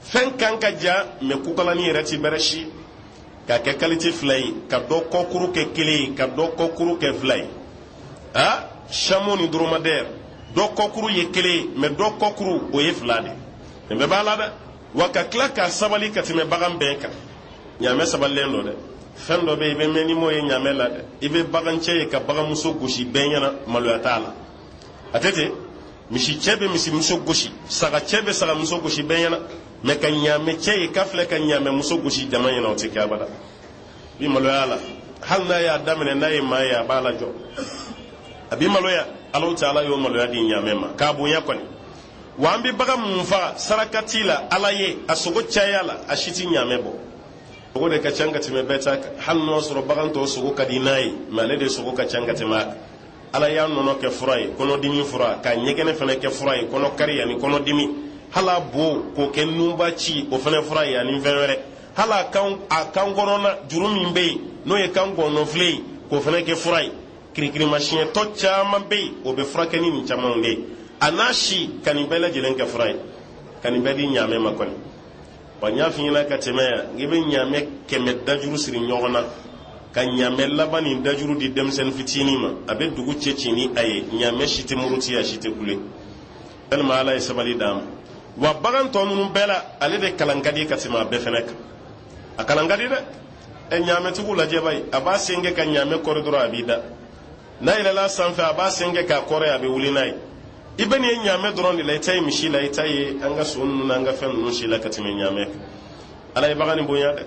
fɛn kan ka jan, mɛ kukalani yɛrɛ ti bɛrɛ si k'a kɛ kalite fila ye, ka dɔ kɔkuru kɛ kelen ye, ka dɔ kɔkuru kɛ fila ye. A chameau ni dromadaire, dɔ kɔkuru ye kelen ye, mɛ dɔ kɔkuru o ye fila de. Nin bɛɛ b'a la dɛ. Wa ka tila k'a sabali ka tɛmɛ bagan bɛɛ kan. Ɲaamɛ sabalilen don dɛ. Fɛn dɔ bɛ yen, i bɛ mɛn ni m'o ye ɲaamɛ la dɛ. I bɛ bagancɛ ye ka baganmuso gosi bɛɛ ɲɛna, maloya t'a la. A tɛ ten. Misi cɛ bɛ misimuso gosi, saga cɛ bɛ sagamuso gosi bɛɛ ɲɛna, mɛ ka ɲaamɛ cɛ ye k'a filɛ ka ɲaamɛ muso gosi jama ɲɛna, o tɛ kɛ abada. I maloya la, hali n'a y'a daminɛ, n'a ye maa ye, a b'a lajɔ, a b'i maloya. Alahu taala y'o maloya di ɲaamɛ ma k'a bonya kɔni. Wa an bɛ bagan mun faga sarakati la Ala ye, a sogo caya la, a si ti ɲaamɛ bɔ. Sogo de ka ca ka tɛmɛ bɛɛ ta kan, hali n'o sɔrɔ bagan tɔw sogo ka di n'a ye, mɛ ale de sogo ka ca ka tɛmɛ a kan. Ala y'a nɔnɔ kɛ fura ye, kɔnɔdimi fura, k'a ɲɛgɛnɛ fana kɛ fura ye, kɔnɔ kari ani kɔnɔdimi. Hali a bo k'o kɛ nunba ci, o fana fura ye, ani fɛn wɛrɛ. Hali a kan, a kan kɔnɔna juru min bɛ yen, n'o ye kan gɔnɔfilen ye, k'o fana kɛ fura ye. Kirikirimasiyɛntɔ caman bɛ yen, o bɛ furakɛ ni nin camanw de ye. A n'a si ka nin bɛɛ lajɛlen kɛ fura ye, ka nin bɛɛ di ɲaamɛ ma kɔni. Wa n y'a f'i ɲɛna ka tɛmɛ yan, k'i bɛ ɲaamɛ 100 dajuru siri ɲɔgɔn na, ka ɲaamɛ laban nin dajuru di denmisɛnnin fitinin ma, a bɛ dugu cɛ ci ni a ye. Ɲaamɛ si tɛ muruti, a si tɛ kule, walima Ala ye sabali d'a ma. Wa bagan tɔ ninnu bɛɛ la, ale de kalan ka di ka tɛmɛ a bɛɛ fɛnɛ kan. A kalan ka di dɛ. Ɛ, ɲaamɛtigiw lajɛ bayi, a b'a sen kɛ ka ɲaamɛ kɔri dɔrɔn, a b'i da. N'a yɛlɛla sanfɛ, a b'a sen kɛ k'a kɔrɔ, a bɛ wuli n'a ye. I bɛ nin ye ɲaamɛ dɔrɔn de la, i t'a ye misi la, i t'a ye an ka so ninnu n'an ka fɛn ninnu si la ka tɛmɛ ɲaamɛ kan. Ala ye bagan nin bonya dɛ.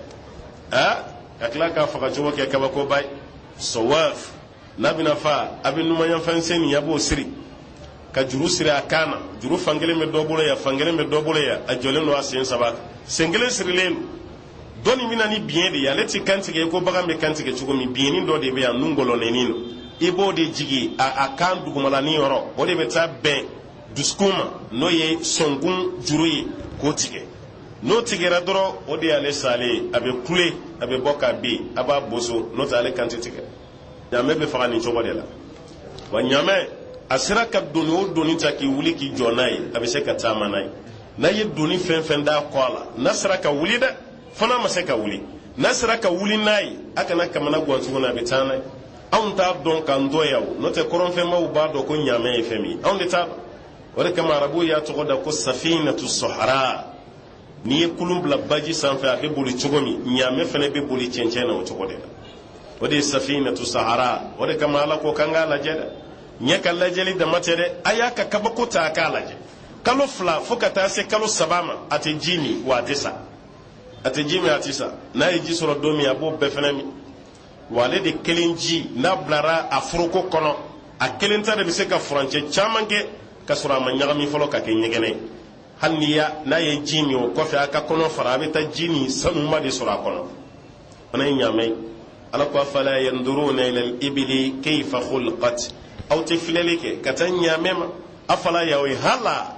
Aa, ka tila k'a faga cogo kɛ kabakoba ye. Sɔwaf n'a bɛna fa, a bɛ numanyanfan sen nin, a b'o siri ka juru siri a kan na. Juru fankelen bɛ dɔ bolo yan, fankelen bɛ dɔ bolo yan. A jɔlen don a sen saba kan, sen kelen sirilen don. Dɔ nin bɛna ni biɲɛ de ye. Ale ti kan tigɛ ko bagan bɛ kan tigɛ cogo min. Biɲɛnin dɔ de bɛ yan, nun gɔlɔnɛnin don, i b'o de jigi a kan dugumalanin yɔrɔ, o de bɛ taa bɛn dusukun ma, n'o ye sɔnkun juru ye, k'o tigɛ. N'o tigɛra dɔrɔn, o de y'ale salen ye. A bɛ kule, a bɛ bɔ ka bin, a b'a boso, n'o tɛ ale kan tɛ tigɛ. Ɲaamɛ bɛ faga nin cogo de la. Wa ɲaamɛ, a sera ka doni o doni ta k'i wuli k'i jɔ n'a ye, a bɛ se ka taama n'a ye. N'a ye doni fɛn fɛn d'a kɔ a la, n'a sera ka wuli dɛ, fo n'a ma se ka wuli, n'a sera ka wuli n'a ye, a kana kamana gan tuguni, a bɛ taa n'a ye. Anw t'a dɔn k'an to yan o, n'o tɛ kɔrɔnfɛnmaw b'a dɔn ko ɲaamɛ ye fɛn min ye, anw de t'a dɔn. O de kama arabuw y'a tɔgɔ da ko safinatu sahara. N'i ye kulun bila baji sanfɛ, a bɛ boli cogo min, ɲaamɛ fana bɛ boli cɛncɛn na o cogo de la. O de ye safinatu sahara. O de kama Ala ko k'an k'a lajɛ dɛ. Ɲɛ ka lajɛli dama tɛ dɛ, a y'a ka kabako ta a k'a lajɛ. Kalo 2 fo ka taa se kalo 3 ma, a tɛ ji min, wa a tɛ sa. A tɛ ji min, a tɛ sa. N'a ye ji sɔrɔ don min, a b'o bɛɛ fana min. Wa ale de kelen ji, n'a bilara a foroko kɔnɔ, a kelen ta de bɛ se ka furancɛ caman kɛ ka sɔrɔ a ma ɲagami fɔlɔ ka kɛ ɲɛgɛnɛ ye. Hali n'i y'a n'a ye ji min, o kɔfɛ a ka kɔnɔ fara, a bɛ taa ji ni sanuba de sɔrɔ a kɔnɔ. Fana ye ɲaamɛ ye. Ala ko: afala yanzuruna ila al-ibili kayfa khuliqat? Aw tɛ filɛli kɛ ka taa ɲaamɛ ma? Afala y'aw ye hala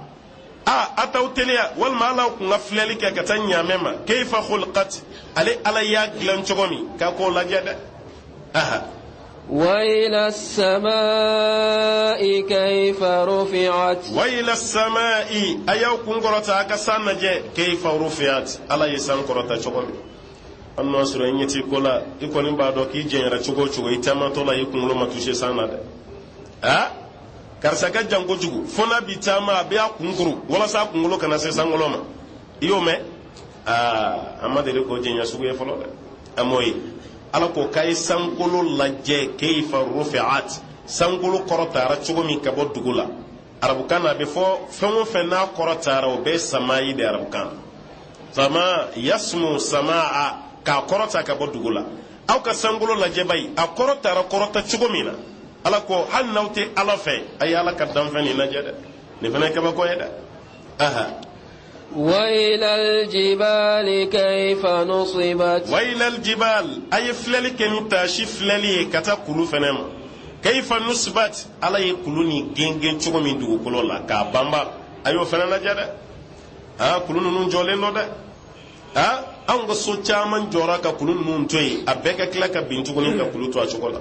a a t'aw teliya, walima ala kun ka filɛli kɛ ka taa ɲaamɛ ma, kayfa khuliqat, ale Ala y'a dilan cogo min, k'a k'o lajɛ dɛ. Aha. وإلى السماء كيف رفعت؟ وإلى السماء, a y'aw kun kɔrɔta, a ka san lajɛ, كيف رفعت, Ala ye san kɔrɔta cogo min. Hali n'o sɔrɔ i ɲɛ t'i ko la, i kɔni b'a dɔn k'i jɛnyɛra cogo o cogo, i taamatɔ la, i kunkolo ma touché san na dɛ. A karisa ka jan kojugu, fo n'a bi taama, a bɛ a kun kuru walasa a kunkolo kana se sankolo ma. I y'o mɛn? Aa, an ma deli k'o jɛnya sugu ye fɔlɔ dɛ, an m'o ye. Ala ko k'a ye sankolo lajɛ, كيف رفعت, sankolo kɔrɔtara cogo min ka bɔ dugu la. Arabukan na, a bɛ fɔ fɛn o fɛn n'a kɔrɔtara, o bɛɛ samayi de. Arabukan, sama yasmu samaa, k'a kɔrɔta ka bɔ dugu la. Aw ka sankolo lajɛ bayi, a kɔrɔtara kɔrɔta cogo min na. Ala ko hali n'aw tɛ Ala fɛ, a ye Ala ka danfɛn nin lajɛ dɛ. Nin fana ye kabako ye dɛ. Aha. وإلى الجبال كيف نصبت؟ وإلى الجبال, a ye filɛli kɛ ni taasi filɛli ye ka taa kulu fɛnɛ ma, كيف نصبت, Ala ye kulu ni gengen cogo min dugukolo la k'a banba, a y'o fɛnɛ lajɛ dɛ. Aa, kulu ninnu jɔlen don dɛ. Aa, anw ka so caman jɔra ka kulu ninnu to yen, a bɛɛ ka tila ka bin tuguni ka kulu to a cogo la.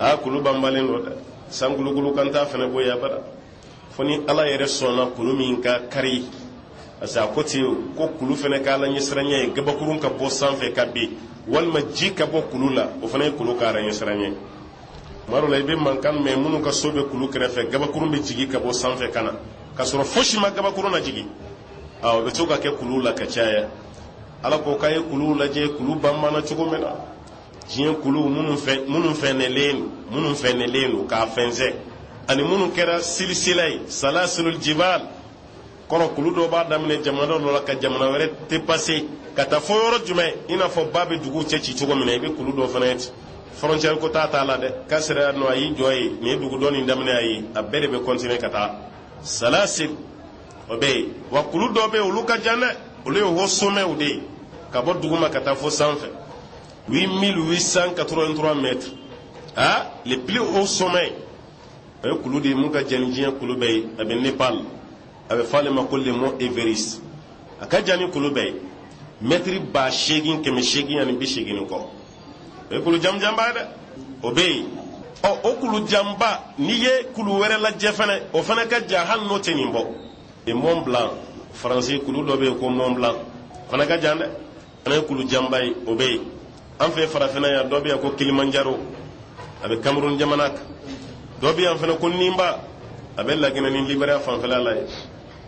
Aa, kulu banbalen don dɛ. San kulukulu kan t'a fɛnɛ bɔ yen abada, fo ni Ala yɛrɛ sɔnna kulu min ka kari, parce que a ko ten ko kulu fɛnɛ k'Ala ɲɛsiranya ye. Gabakurun ka bɔ sanfɛ ka bin, walima ji ka bɔ kulu la, o fana ye kulu ka Ala ɲɛsiranya ye. Tuma dɔ la, i bɛ mankan mɛn minnu ka so bɛ kulu kɛrɛfɛ, gabakurun bɛ jigin ka bɔ sanfɛ ka na ka sɔrɔ fosi ma gabakurun na jigin. O bɛ to ka kɛ kulu la ka caya. Ala ko k'a ye kuluw lajɛ, kulu banbanna cogo min na. Diɲɛ kulu minnu fɛnɛlen, minnu fɛnɛlen don k'a fɛnsɛn, ani minnu kɛra silisila ye, سلاسل الجبال kɔrɔ, kulu dɔw b'a daminɛ jamana dɔ la ka jamana wɛrɛ dépasser ka taa fo yɔrɔ jumɛn, i n'a fɔ ba bɛ dugu cɛ ci cogo min na. I bɛ kulu dɔ fana ye ten, frontière ko t'a t'a la dɛ. K'a sera yan nɔ, a y'i jɔ yen, nin ye dugu dɔ nin daminɛ, a ye a bɛɛ de bɛ continuer ka taa. سلاسل o bɛ yen. Wa kulu dɔ bɛ yen, olu ka jan dɛ, olu ye haut sommet de ye, ka bɔ duguma ka taa fo sanfɛ, 8883 mètres. Ah, le plus haut sommet, o ye kulu de ye mun ka jan ni diɲɛ kulu bɛɛ ye. A bɛ Nepal, a bɛ fɔ ale ma ko le mont Everest. A ka jan ni kulu bɛɛ ye, mɛtiri 8880 ni kɔ. O ye kulu jamujanba ye dɛ, o bɛ yen. Ɔ, o kulu janba, n'i ye kulu wɛrɛ lajɛ fɛnɛ, o fana ka jan hali n'o tɛ nin bɔ, le mont Blanc. Faransi kulu dɔ bɛ yen ko mont Blanc, o fana ka jan dɛ, o fana ye kulu janba ye, o bɛ yen. An fɛ farafinna yan, dɔ bɛ yan ko Kilimanjaro, a bɛ Cameroun jamana kan. Dɔ bɛ yan fana ko Nimba, a bɛ Laginɛ ni Liberiya fanfɛla la yen.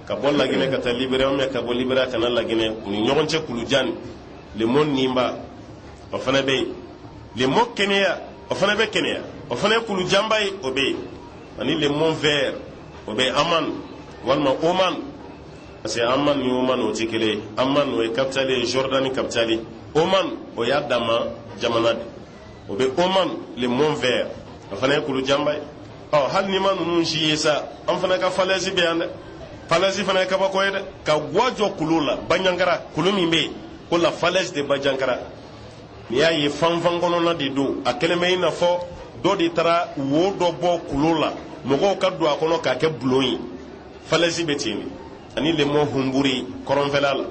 Ka bɔ Laginɛ ka taa Liberia ou bien ka bɔ Liberia ka na Laginɛ, u ni ɲɔgɔn cɛ kulujan nin, le mont Nimba, o fana bɛ yen. Le mont Kenya, o fana bɛ Kenya, o fana ye kulujanba ye, o bɛ yen. Ani le mont Vert, o bɛ Aman walima Oman, parce que Aman ni Oman o tɛ kelen ye. Aman o ye capitale ye, Jordanie capitale. Oman o y'a dama jamana de, o bɛ Oman, le mont Vert, o fana ye kulujanba ye. Ɔ hali n'i ma ninnu si ye sa, an fana ka falaise bɛ yan dɛ. Falaise fana ye kabako ye dɛ, ka guwa jɔ kulu la. Banjankara kulu min bɛ yen ko la falaise de Banjankara, n'i y'a ye fanfan kɔnɔna de don, a kɛlen bɛ i n'a fɔ dɔ de taara wo dɔ bɔ kulu la, mɔgɔw ka don a kɔnɔ k'a kɛ bulon ye. Falaise bɛ ten de. Ani le mont Humburi kɔrɔnfɛla la,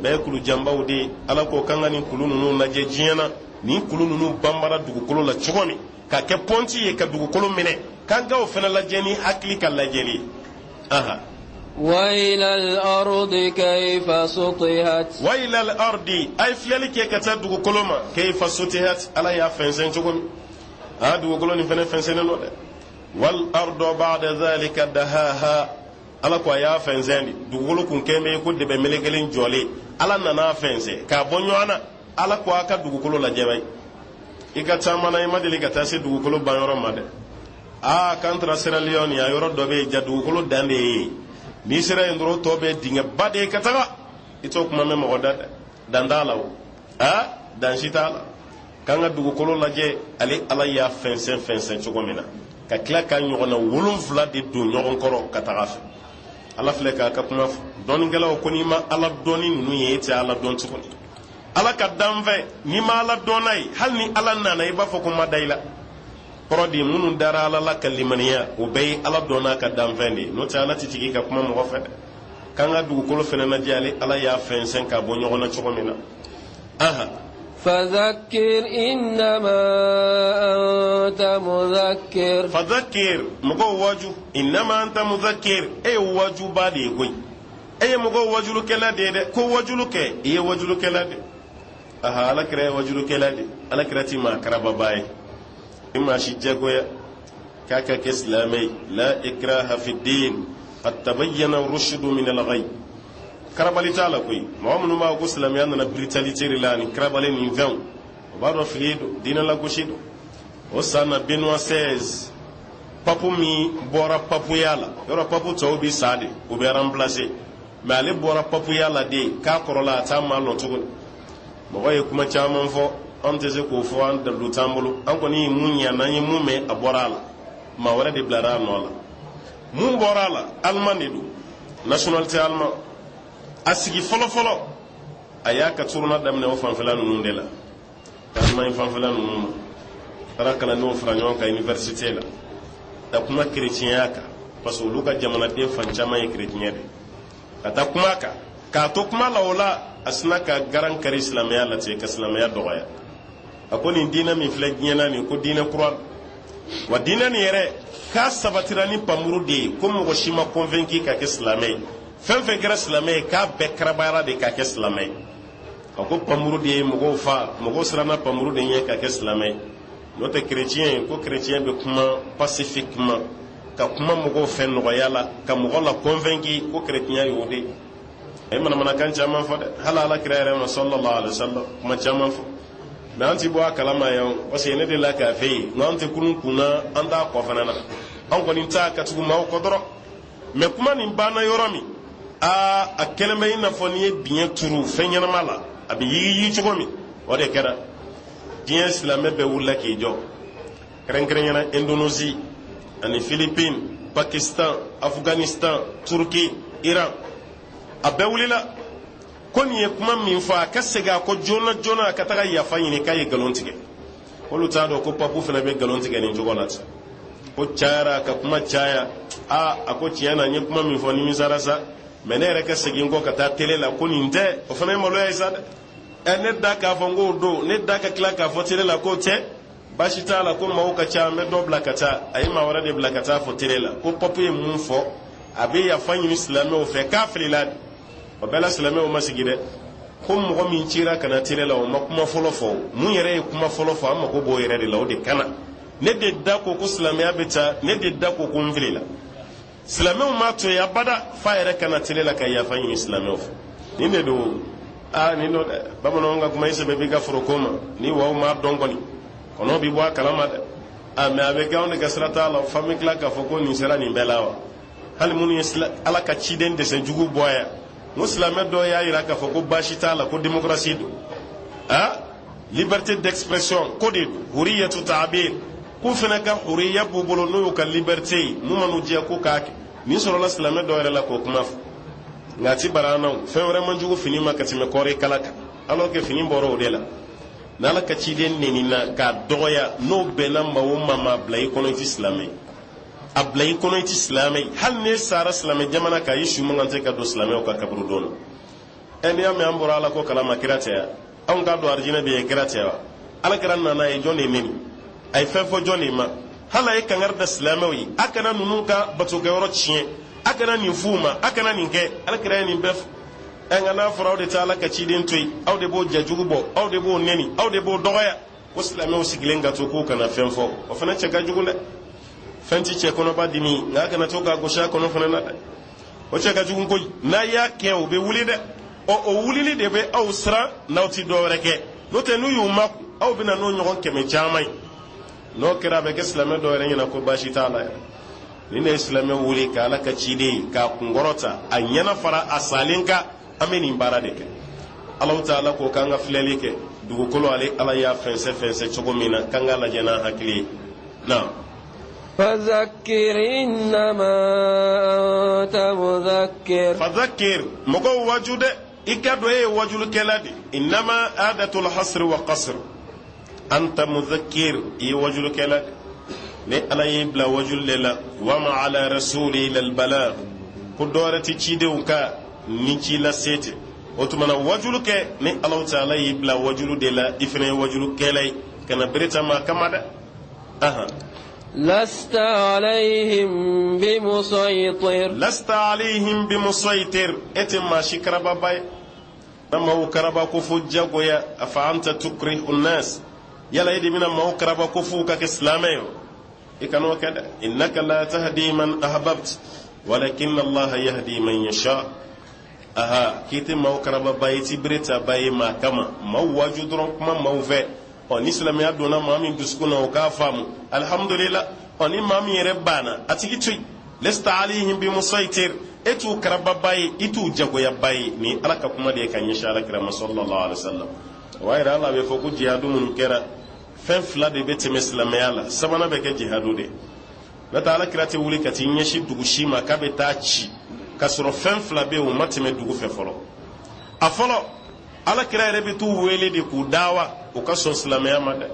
bɛɛ ye kulujanbaw de ye. Ala ko k'an ka nin kulu ninnu lajɛ diɲɛ na, nin kulu ninnu banbara dugukolo la cogo min ka kɛ pɔnti ye ka dugukolo minɛ, k'an ka o fana lajɛ ni hakili ka lajɛli ye. Aha. وإلى الأرض كيف سطحت. وإلى الأرض, a ye filɛli kɛ ka taa dugukolo ma. كيف سطحت, Ala y'a fɛnsɛn cogo min. A dugukolo nin fɛnɛ fɛnsɛnnen don dɛ. والأرض بعد ذلك دحاها. Ala ko a y'a fɛnsɛn de. Dugukolo kun kɛn bɛ ko dɛbɛ melekelen jɔlen, Ala nana fɛnsɛn k'a bɔ ɲɔgɔn na. Ala ko a ka dugukolo lajɛ bayi. I ka taama na, i ma deli ka taa se dugukolo banyɔrɔ ma dɛ. Aa, k'an taara Sierra Leone, a yɔrɔ dɔ bɛ yen, ja dugukolo dan de ye. N'i sera yen dɔrɔn, tɔ bɛ dingɛba de ye ka taga. I t'o kuma mɛn mɔgɔ da dɛ. Dan t'a la o, aa, dan si t'a la. K'an ka dugukolo lajɛ, ale Ala y'a fɛnsɛn fɛnsɛn cogo min na, ka tila ka ɲɔgɔnna 7 de don ɲɔgɔn kɔrɔ ka taga fɛ. Ala filɛ k'a ka kuma fɔ. Dɔnnikɛlaw ko n'i ma Ala dɔnni ninnu ye, e tɛ Ala dɔn tuguni. Ala ka danfɛn, n'i ma Ala dɔn n'a ye, hali ni Ala nana, i b'a fɔ ko ma da i la. Kɔrɔ di, minnu dara Ala la ka limaniya, o bɛɛ ye Ala dɔn n'a ka danfɛn de ye. N'o tɛ, Ala tɛ jigin ka kuma mɔgɔ fɛ dɛ. K'an ka dugukolo fɛnɛ lajɛ, ale Ala y'a fɛnsɛn k'a bɔ ɲɔgɔn na cogo min na. Aha. فذكر إنما أنت مذكر. فذكر, mɔgɔw waju. إنما أنت مذكر, e ye wajuba de ye koyi. E ye mɔgɔw wajulukɛla de ye dɛ. Ko wajulu kɛ, i ye wajulukɛla de. Aha, Ala kira ye wajulukɛla de. Ala kira ti maa karababa ye, i maa si jagoya k'a ka kɛ silamɛ ye. لا إكراه في الدين قد تبين الرشد من الغي. Karabali t'a la koyi. Mɔgɔ minnu b'a ko silamɛya nana brutalité de la ani karabali nin fɛnw, o b'a dɔn fili don, diinɛ lagosi don. O san na, Benoît XVI, papu min bɔra papuya la, yɔrɔ papu tɔw bi sa de, o bɛ remplacer, mais ale bɔra papuya la de k'a kɔrɔla a t'a maa lɔn tuguni. Mɔgɔ ye kuma caman fɔ, an tɛ se k'o fɔ, an dalilu t'an bolo. An kɔni ye mun ɲa n'an ye mun mɛn, a bɔra a la, maa wɛrɛ de bilara a nɔ la. Mun bɔra a la, allemand de don, nationalité allemand. A sigi fɔlɔ-fɔlɔ, a y'a ka tournée daminɛ o fanfɛla ninnu de la, Allemagne fanfɛla ninnu ma. Taara kalandenw fara ɲɔgɔn kan université la ka kuma kerecɛnya kan, parce que olu ka jamanaden fan caman ye kerecɛn de. Ka taa kuma kan, k'a to kuma la, o la a sina ka garan kari silamɛya la ten, ka silamɛya dɔgɔya. A ko nin diinɛ min filɛ diɲɛ na nin, ko diinɛ kura wa, diinɛ nin yɛrɛ k'a sabatira ni pamuru de ye, ko mɔgɔ si ma convaincu ka kɛ silamɛ ye. Fɛn fɛn kɛra silamɛ ye, k'a bɛɛ karabayara de k'a kɛ silamɛ ye. A ko pamuru de ye mɔgɔw fa, mɔgɔw siranna pamuru de ɲɛ ka kɛ silamɛ ye. N'o tɛ, kerecɛn, ko kerecɛn bɛ kuma pacifiquement, ka kuma mɔgɔw fɛ nɔgɔya la, ka mɔgɔ la convaincu, ko kerecɛnya y'o de ye. A ye manamanakan caman fɔ dɛ, hali Ala kira yɛrɛ ma صلى الله عليه وسلم kuma caman fɔ. Mais an ti bɔ a kalama yan, parce que ne de la k'a fɛ yen, nka an tɛ kurun kunna, an t'a kɔ fana na, an kɔni t'a ka tugu maaw kɔ dɔrɔn. Mais kuma nin banna yɔrɔ min, aa, a kɛlen bɛ i n'a fɔ n'i ye biɲɛ turu fɛn ɲɛnama la, a bɛ yigiyigi cogo min, o de kɛra. Diɲɛ silamɛ bɛɛ wulila k'i jɔ, kɛrɛnkɛrɛnyana Indonésie ani Philippines, Pakistan, Afghanistan, Turquie, Iran, a bɛɛ wulila ko nin ye kuma min fɔ, a ka segin a kɔ joona joona, a ka taga yafa ɲini k'a ye nkalon tigɛ. Olu t'a dɔn ko papu fana bɛ nkalon tigɛ nin cogo la ten. Ko cayara ka kuma caya. Aa, a ko tiɲɛ na, n ye kuma min fɔ, nimisara sa, mais ne yɛrɛ ka segin kɔ ka taa télé la ko nin tɛ, o fana ye maloya ye sa dɛ. Ɛ, ne da k'a fɔ n k'o don, ne da ka tila k'a fɔ télé la k'o tɛ, baasi t'a la, ko maaw ka ca, an bɛ dɔ bila ka taa. A ye maa wɛrɛ de bila ka taa fɔ télé la ko papu ye mun fɔ, a bɛ yafa ɲini silamɛw fɛ k'a filila de. O bɛɛ la, silamɛw ma sigi dɛ. Ko mɔgɔ min cira ka na télé la, o ma kuma fɔlɔ fɔ. Mun yɛrɛ ye kuma fɔlɔ fɔ, an mako b'o yɛrɛ de la, o de kana ne de da ko ko silamɛya bɛ taa, ne de da ko ko n filila. Silamɛw m'a to yen abada f'a yɛrɛ ka na tele la ka yafa ɲini silamɛw fɛ. Nin de don, aa, nin don dɛ. Bamananw ka kuma, i sɛbɛ b'i ka foroko ma ni waw m'a dɔn kɔni, kɔnɔ bi bɔ a kalama dɛ. A mɛ a bɛ kɛ anw de ka sira t'a la, f'an bɛ tila k'a fɔ ko nin sera nin bɛɛ la wa. Hali minnu ye Ala ka ciden dɛsɛ jugu bɔ yan, n ko silamɛ dɔw y'a jira k'a fɔ ko baasi t'a la, ko démocratie don, ah, liberté d'expression ko de don, huriyatu ta'bir, k'u fana ka huriya b'u bolo, n'o y'u ka liberté ye, mun man'u diya ko k'a kɛ. Nin sɔrɔla silamɛ dɔw yɛrɛ la k'o kuma fɔ, nka a ti bara an na. O fɛn wɛrɛ man jugu fini ma ka tɛmɛ kɔɔri kala kan, alors que fini bɔra o de la. N'Ala ka ciden nenina k'a dɔgɔya, n'o bɛnna maa o maa ma, a bila i kɔnɔ i ti silamɛ ye, a bila i kɔnɔ i ti silamɛ ye. Hali n'e sara silamɛ jamana kan, i su man kan tɛ ka don silamɛw ka kaburu don na. Ɛ, n'i y'a mɛn an bɔra Ala ko kalama, kira tɛ yan. Anw k'a dɔn arijinɛ bɛ yen, kira tɛ wa? Ala kira nana ye jɔn de neni? A ye fɛn fɔ jɔn de ma? Hali a ye kangari da silamɛw ye: a kana ninnu ka batokɛyɔrɔ tiɲɛ, a kana nin f'u ma, a kana nin kɛ. Ala kira ye nin bɛɛ fɔ. Ɛ, nka n'a fɔra aw de tɛ Ala ka ciden to yen, aw de b'o jajugu bɔ, aw de b'o neni, aw de b'o dɔgɔya, ko silamɛw sigilen ka to k'u kana fɛn fɔ, o fana cɛ ka jugu dɛ. Fɛn ti cɛ kɔnɔba dimi, nka a kana to k'a gosi a kɔnɔ fana na dɛ, o cɛ ka jugu koyi. N'a y'a kɛ, o bɛ wuli dɛ. Ɔ, o wulili de bɛ aw siran n'aw ti dɔ wɛrɛ kɛ, n'o tɛ n'u y'u makun, aw bɛ na n'o ɲɔgɔn 100 caman ye. N'o kɛra, a bɛ kɛ silamɛ dɔw yɛrɛ ɲɛna ko baasi t'a la yɛrɛ. Ni ne ye silamɛ wuli ka Ala ka ciden k'a kunkɔrɔta, a ɲɛna fara a salen kan, an bɛ nin baara de kɛ. Alahu taala ko k'an ka filɛli kɛ dugukolo, ale Ala y'a fɛnsɛ fɛnsɛ cogo min na, k'an k'a lajɛ n'an hakili ye na. فذكر إنما أنت مذكر. فذكر, mɔgɔw waju dɛ, i ka dɔn e ye wajulikɛla de. إنما أداة الحصر والقصر. أنت مذكر, i ye wajulikɛla de. Ni Ala y'i bila wajuli de la, وما على الرسول إلا البلاغ, ko dɔwɛrɛ tɛ cidenw ka ni ci lase tɛ. O tuma na, wajulu kɛ, ni Alahu taala y'i bila wajulu de la, i fana ye wajulikɛla ye, kana bere ta maa kama dɛ, ahan. لست عليهم بمسيطر. لست عليهم بمسيطر, e tɛ maa si karababa ye na maaw karaba ko fo jagoya. أفأنت تكره الناس, yala e de bɛna maaw karaba ko f'u ka kɛ silamɛ ye o? I kan'o kɛ dɛ. إنك لا تهدي من أحببت ولكن الله يهدي من يشاء. Aha, k'i tɛ maaw karababa ye, i ti bere ta ba ye maa kama. Maaw waaju dɔrɔn, kuma maaw fɛ. Ɔ, ni silamɛya donna maa min dusukun na, o k'a faamu, alhamdulillah. Ɔ, ni maa min yɛrɛ banna, a tigi to yen. لست عليهم بمسيطر, e t'u karababa ye, i t'u jagoyaba ye. Ni Ala ka kuma de ye ka ɲɛsin Ala kira ma صلى الله عليه وسلم. O b'a yira Ala bɛ fɔ ko jihadu minnu kɛra, fɛn fila de bɛ tɛmɛ silamɛya la, sabanan bɛ kɛ jihadu de. N'o tɛ, Ala kira tɛ wuli ka t'i ɲɛsin dugu si ma k'a bɛ taa ci k'a sɔrɔ fɛn fila bɛ yen, o ma tɛmɛ dugu fɛ fɔlɔ. A fɔlɔ, Ala kira yɛrɛ bɛ t'u wele de k'u dawa u ka sɔn silamɛya ma dɛ,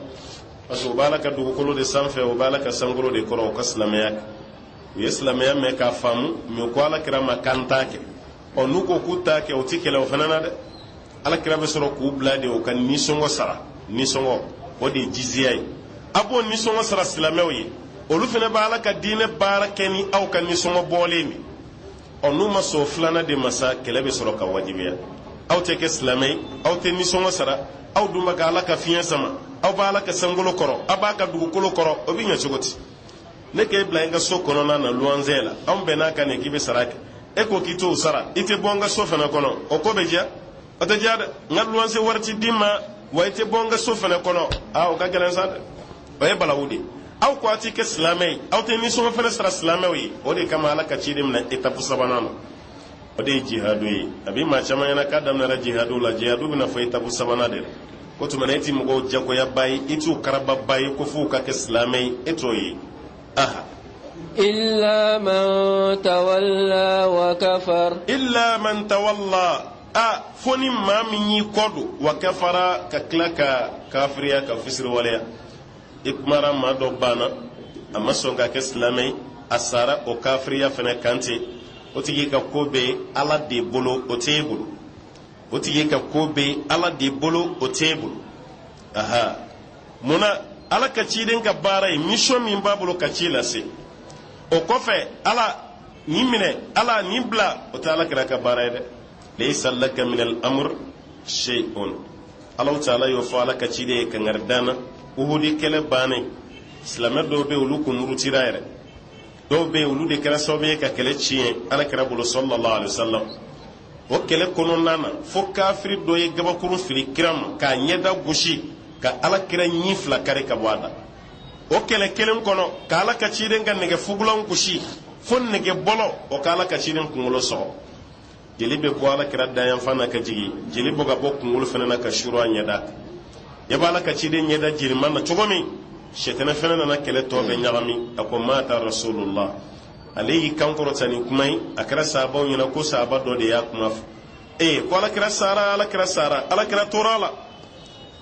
parce que u b'Ala ka dugukolo de sanfɛ, u b'Ala ka sankolo de kɔrɔ, u ka silamɛya kɛ. U ye silamɛya mɛn k'a faamu mɛ, u ko Ala kira ma k'an t'a kɛ. Ɔ, n'u ko k'u t'a kɛ, u ti kɛlɛ o fana na dɛ. Ala kira bɛ sɔrɔ k'u bila de u ka nisɔngɔ sara. Nisɔngɔ, o de ye jiziya ye. A b'o nisɔngɔ sara silamɛw ye, olu fana b'a Ala ka diinɛ baara kɛ ni aw ka nisɔngɔ bɔlen de. Ɔ, n'u ma sɔn o filanan de ma sa, kɛlɛ bɛ sɔrɔ ka wajibiya. Aw tɛ kɛ silamɛ ye, aw tɛ nisɔngɔ sara, aw dun bɛ ka Ala ka fiɲɛ sama, aw b'a Ala ka sankolo kɔrɔ, aw b'a ka dugukolo kɔrɔ, o bɛ ɲɛ cogo di? Ne k'e bila n ka so kɔnɔna na luwanze la, anw bɛn n'a kan de k'i bɛ sara kɛ, e ko k'i t'o sara, i tɛ bɔ n ka so fana kɔnɔ, o ko bɛ diya? O tɛ diya dɛ. N ka luwanze wari ti d'i ma wa, i tɛ bɔ n ka so fana kɔnɔ, aa, o ka gɛlɛn sa dɛ, o ye balawu de ye. Aw ko aw ti kɛ silamɛ ye, aw tɛ nisɔngɔ fana sara silamɛw ye. O de kama Ala ka ciden minɛ étape sabanan na, o de ye jihadu ye. A bi maa caman ɲɛna k'a daminɛra jihadu la, jihadu bɛna fɔ étape sabanan de la. Ko tuma na, e ti mɔgɔw jagoyaba ye, i t'u karababa ye ko f'u ka kɛ silamɛ ye, e t'o ye, aha. إلا من تولى وكفر. إلا من تولى, a fo ni maa min y'i kɔ don, وكفر, ka tila ka kafiriya, ka fisiriwaleya. I kumara maa dɔ banna, a ma sɔn ka kɛ silamɛ ye, a sara o kafiriya fana kan ten, o tigi ka ko bɛ Ala de bolo, o t'e bolo. O tigi ka ko bɛ Ala de bolo, o t'e bolo, aha. Munna? Ala ka ciden ka baara ye mission min b'a bolo ka ci lase, o kɔfɛ Ala nin minɛ, Ala nin bila, o tɛ Ala kira ka baara ye dɛ. ليس لك من الأمر شيء. Alahu taala y'o fɔ Ala ka ciden ye kangari dan na. Uhudi kɛlɛ bannen, silamɛ dɔw bɛ olu kun murutira yɛrɛ. Dɔw bɛ yen, olu de kɛra sababu ye ka kɛlɛ tiɲɛ Ala kira bolo sallallahu alaihi wasallam. O kɛlɛ kɔnɔna na, fo kafiri dɔ ye gabakuru fili kira ma k'a ɲɛda gosi, ka Ala kira ɲin fila kari ka bɔ a da. O kɛlɛ kelen kɔnɔ, ka Ala ka ciden ka nɛgɛ fugulan gosi fo nɛgɛ bɔlɔ o ka Ala ka ciden kunkolo sɔgɔ. Jeli bɛ bɔ Ala kira dayanfan na ka jigin, jeli bɔ ka bɔ kunkolo fana na ka suuru a ɲɛda ɲɛ bɛ Ala ka ciden ɲɛda jeliman na cogo min. Sɛtɛnɛ fana nana kɛlɛ tɔ bɛɛ ɲagami. A ko mata rasulullah. Ale y'i kan kɔrɔta ni kuma ye, a kɛra sahabaw ɲɛna ko sahaba dɔ de y'a kuma fɔ ee ko Ala kira sara, Ala kira sara. Ala kira tora a la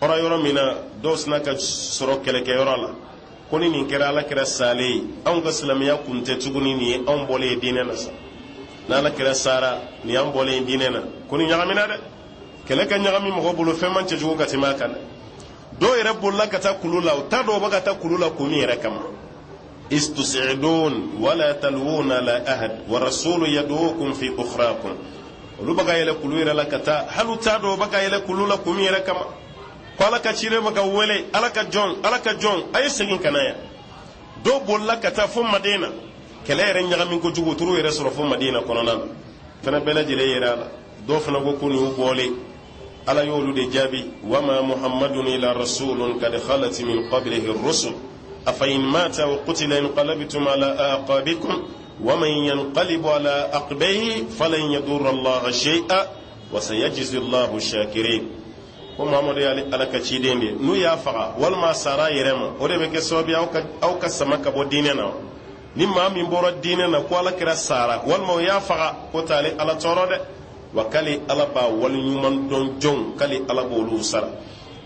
fɔra yɔrɔ min na, dɔw sina ka sɔrɔ kɛlɛkɛyɔrɔ la ko ni nin kɛra Ala kira salen ye, anw ka silamɛya kun tɛ tuguni, nin ye anw bɔlen ye diinɛ na sa. N'Ala kira sara, nin y'an bɔlen ye diinɛ na. Ko ni ɲagamina dɛ, kɛlɛ ka ɲagami mɔgɔ bolo, fɛn man cɛjugu ka tɛmɛ a kan dɛ. Dɔw yɛrɛ bolila ka taa kulu la, u t'a dɔn u bɛ ka taa kulu la kun min yɛrɛ kama. Iz tusidun wala talwuna ala ahad wa rasulu yad'ukum fi ukhrakum. Olu bɛ ka yɛlɛ kulu yɛrɛ la ka taa, hali u t'a dɔn u bɛ ka yɛlɛ kulu la kun min yɛrɛ kama, ko Ala ka ciden bɛ ka wele: Ala ka jɔn, Ala ka jɔn, a ye segin ka na yan. Dɔw bolila ka taa fo Madina. Kɛlɛ yɛrɛ ɲagami kojugu, u t'u yɛrɛ sɔrɔ fo Madina kɔnɔna na fana bɛɛ lajɛlen yɛrɛ a la. Dɔw fana ko ko nin y'u bɔlen. Ala y'olu de jaabi: wama muhammadun ila rasulun kad khalat min qablihi rusul afa in mata wa qutila inqalabtum ala aqabikum waman yanqalibu ala aqbayhi falan yadurra allaha shay'a wa sayajzi allahu shakirin. Ko Muhamadu y'ale Ala ka ciden de, n'u y'a faga walima a sara a yɛrɛ ma, o de bɛ kɛ sababu ye aw ka sama ka bɔ diinɛ na. Ni maa min bɔra diinɛ na ko Ala kira sara walima o y'a faga, ko t'ale Ala tɔɔrɔ dɛ, wa k'ale Ala b'a waleɲuman dɔn jɔnw, k'ale Ala b'olu sara.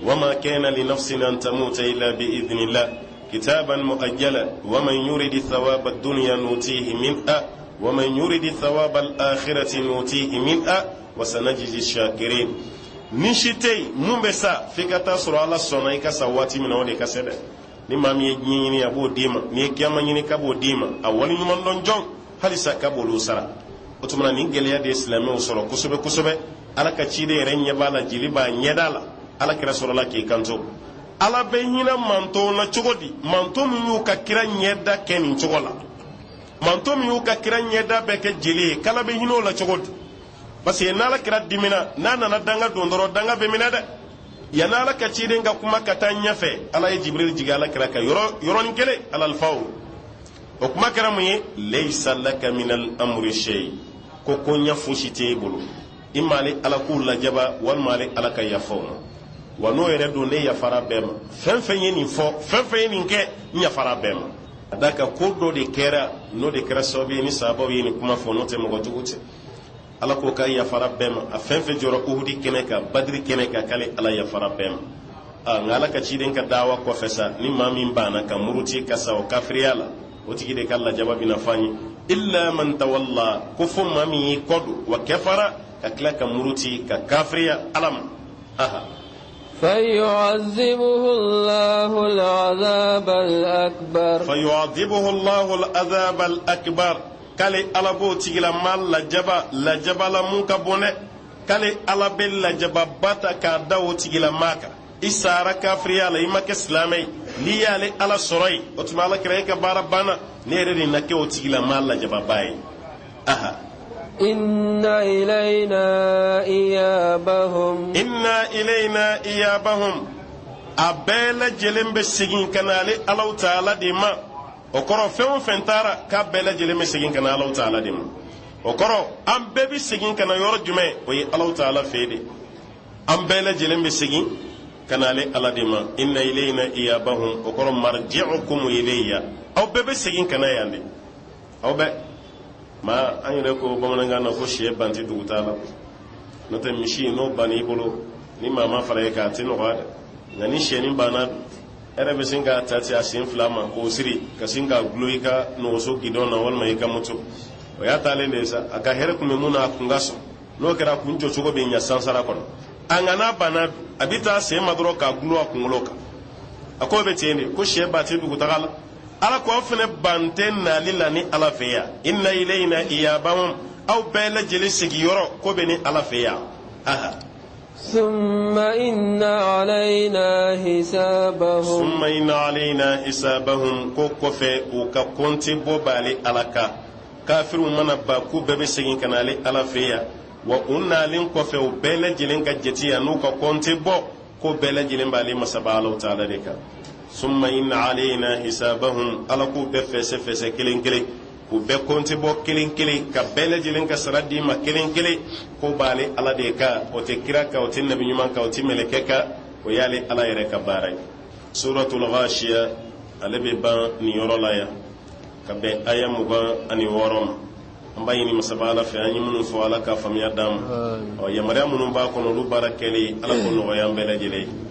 Wama kana li nafsin an tamuta illa bi idhnillah kitaban muajjala waman yuridi thawaba ad-dunya nutihi minha waman yuridi thawaba al-akhirati nutihi minha wa sanajzi shakirin. Ni si tɛ yen mun bɛ sa f'i ka taa sɔrɔ Ala sɔnna i ka sa waati min na, o de ka sɛbɛn. Ni maa min ye diɲɛ ɲini, a b'o d'i ma. N'i ye kiyama ɲini, k'a b'o d'i ma. A wale ɲuman dɔn jɔn halisa k'a b'olu sara. O tuma na, nin gɛlɛya de ye silamɛw sɔrɔ kosɛbɛ kosɛbɛ. Ala ka ciden yɛrɛ ɲɛ b'a la, jeli b'a ɲɛda la. Ala kira sɔrɔla k'i kanto: Ala bɛ hinɛ mantɔn na cogo di, mantɔn min y'u ka kira ɲɛda kɛ nin cogo la, mantɔn min y'u ka kira ɲɛda bɛɛ kɛ jeli ye, k'Ala bɛ hinɛ o la cogo di? Parce que n'Ala kira dimina, n'a nana danga don dɔrɔn, danga bɛ minɛ dɛ. Yanni Ala ka ciden ka kuma ka taa ɲɛfɛ, Ala ye Jibirili jigin Ala kira kan yɔrɔ yɔrɔnin kelen alalifaw. O kuma kɛra mun ye? Laysa laka minal amri shay. Ko ɲɛ fosi t'e bolo, i m'ale Ala k'u lajaba walima ale Ala ka yafa o ma. Wa n'o yɛrɛ don, ne yafara bɛɛ ma. Fɛn fɛn ye nin fɔ, fɛn fɛn ye nin kɛ, n yafara bɛɛ ma. Ka d'a kan ko dɔ de kɛra, n'o de kɛra sababu ye ni sahabaw ye nin kuma fɔ, n'o tɛ mɔgɔ jugu tɛ. Ala ko k'a yafara bɛɛ ma. A fɛn fɛn jɔra Uhudi kɛnɛ kan, Badiri kɛnɛ kan, k'ale Ala yafara bɛɛ ma. A nka Ala ka ciden ka dawa kɔfɛ sa, ni maa min banna ka muruti ka sa o kafiriya la, o tigi de ka lajaba bɛna fɔ an ye. Illa man tawalla, ko fo maa min y'i kɔ don, wa kafara, ka tila ka muruti ka kafiriya Ala ma. Aha. فيعذبه الله العذاب الأكبر. فيعذبه الله العذاب الأكبر. K'ale Ala b'o tigilama lajaba lajaba la mun ka bon dɛ. K'ale Ala bɛ lajababa ta k'a da o tigilama kan. I sara kafiriya la, i ma kɛ silamɛ ye, n'i y'ale Ala sɔrɔ yen, o tuma Ala kɛra e ka baara banna. Ne yɛrɛ de na kɛ o tigilama lajababa ye. Aha. إن إلينا إيابهم. Inna ilayna iyabahum. A bɛɛ lajɛlen bɛ segin ka na ale Alaw taala de ma. O kɔrɔ, fɛn o fɛn taara, k'a bɛɛ lajɛlen bɛ segin ka na Alaw taala de ma. O kɔrɔ, an bɛɛ bɛ segin ka na yɔrɔ jumɛn? O ye Alaw taala fɛ de. An bɛɛ lajɛlen bɛ segin ka na ale Ala de ma. Inna ilayna iyabahum, o kɔrɔ marji'ukum ilayya, aw bɛɛ bɛ segin ka na yan de, aw bɛɛ ma. An yɛrɛ ko bamanankan na ko sɛ ban tɛ dugutaa la. N'o tɛ, misi n'o banna i bolo, ni maa ma fara i kan, a tɛ nɔgɔya dɛ. Nka ni sɛnin banna, e yɛrɛ bɛ sin k'a ta ten a sen fila ma k'o siri ka sin k'a gulo i ka nɔgɔso gidɔn na walima i ka moto. O y'a taalen de ye sa. A ka hɛrɛ tun bɛ mun na, a kun ka sɔn. N'o kɛra, a kun jɔcogo bɛ ɲɛ sansara kɔnɔ. A nka n'a banna, a bɛ taa sen ma dɔrɔn k'a gulo a kunkolo kan. A k'o bɛ ten de, ko sɛ ba tɛ dugutaga la. Ala ko aw fana ban tɛ nali la ni Ala fɛ yan. Inna ilayna iyabahum, aw bɛɛ lajɛlen sigiyɔrɔ ko bɛ ni Ala fɛ yan. Aha. ثم إن علينا حسابهم summa inna alayna hisabahum ko kɔfɛ u ka kɔnte bɔ b'ale ala kan kafiriw mana ban k'u bɛɛ bɛ segin ka na ale ala fɛ yan wa u nalen kɔfɛ u bɛɛ lajɛlen ka jate yan n'u ka kɔnte bɔ ko bɛɛ lajɛlen b'ale masaba alaw taala de kan summa inna alayna hisabahum ala k'u bɛɛ fɛsɛ fɛsɛ kelen kelen k'u bɛɛ kɔnte bɔ kelen kelen ka bɛɛ lajɛlen ka sara d'i ma kelen kelen ko b'ale ala de kan o tɛ kira kan o tɛ nabi ɲuman kan o tɛ mɛlɛkɛ kan o y'ale ala yɛrɛ ka baara ye suratul ghashiya ale bɛ ban nin yɔrɔ la yan ka bɛn aya 26 ma an b'a ɲini masaba ala fɛ an ye minnu fɔ ala ka faamuya d'an ma ɔ yamaruya minnu b'a kɔnɔ olu baara kɛli ala k'o nɔgɔya an bɛɛ lajɛlen ye.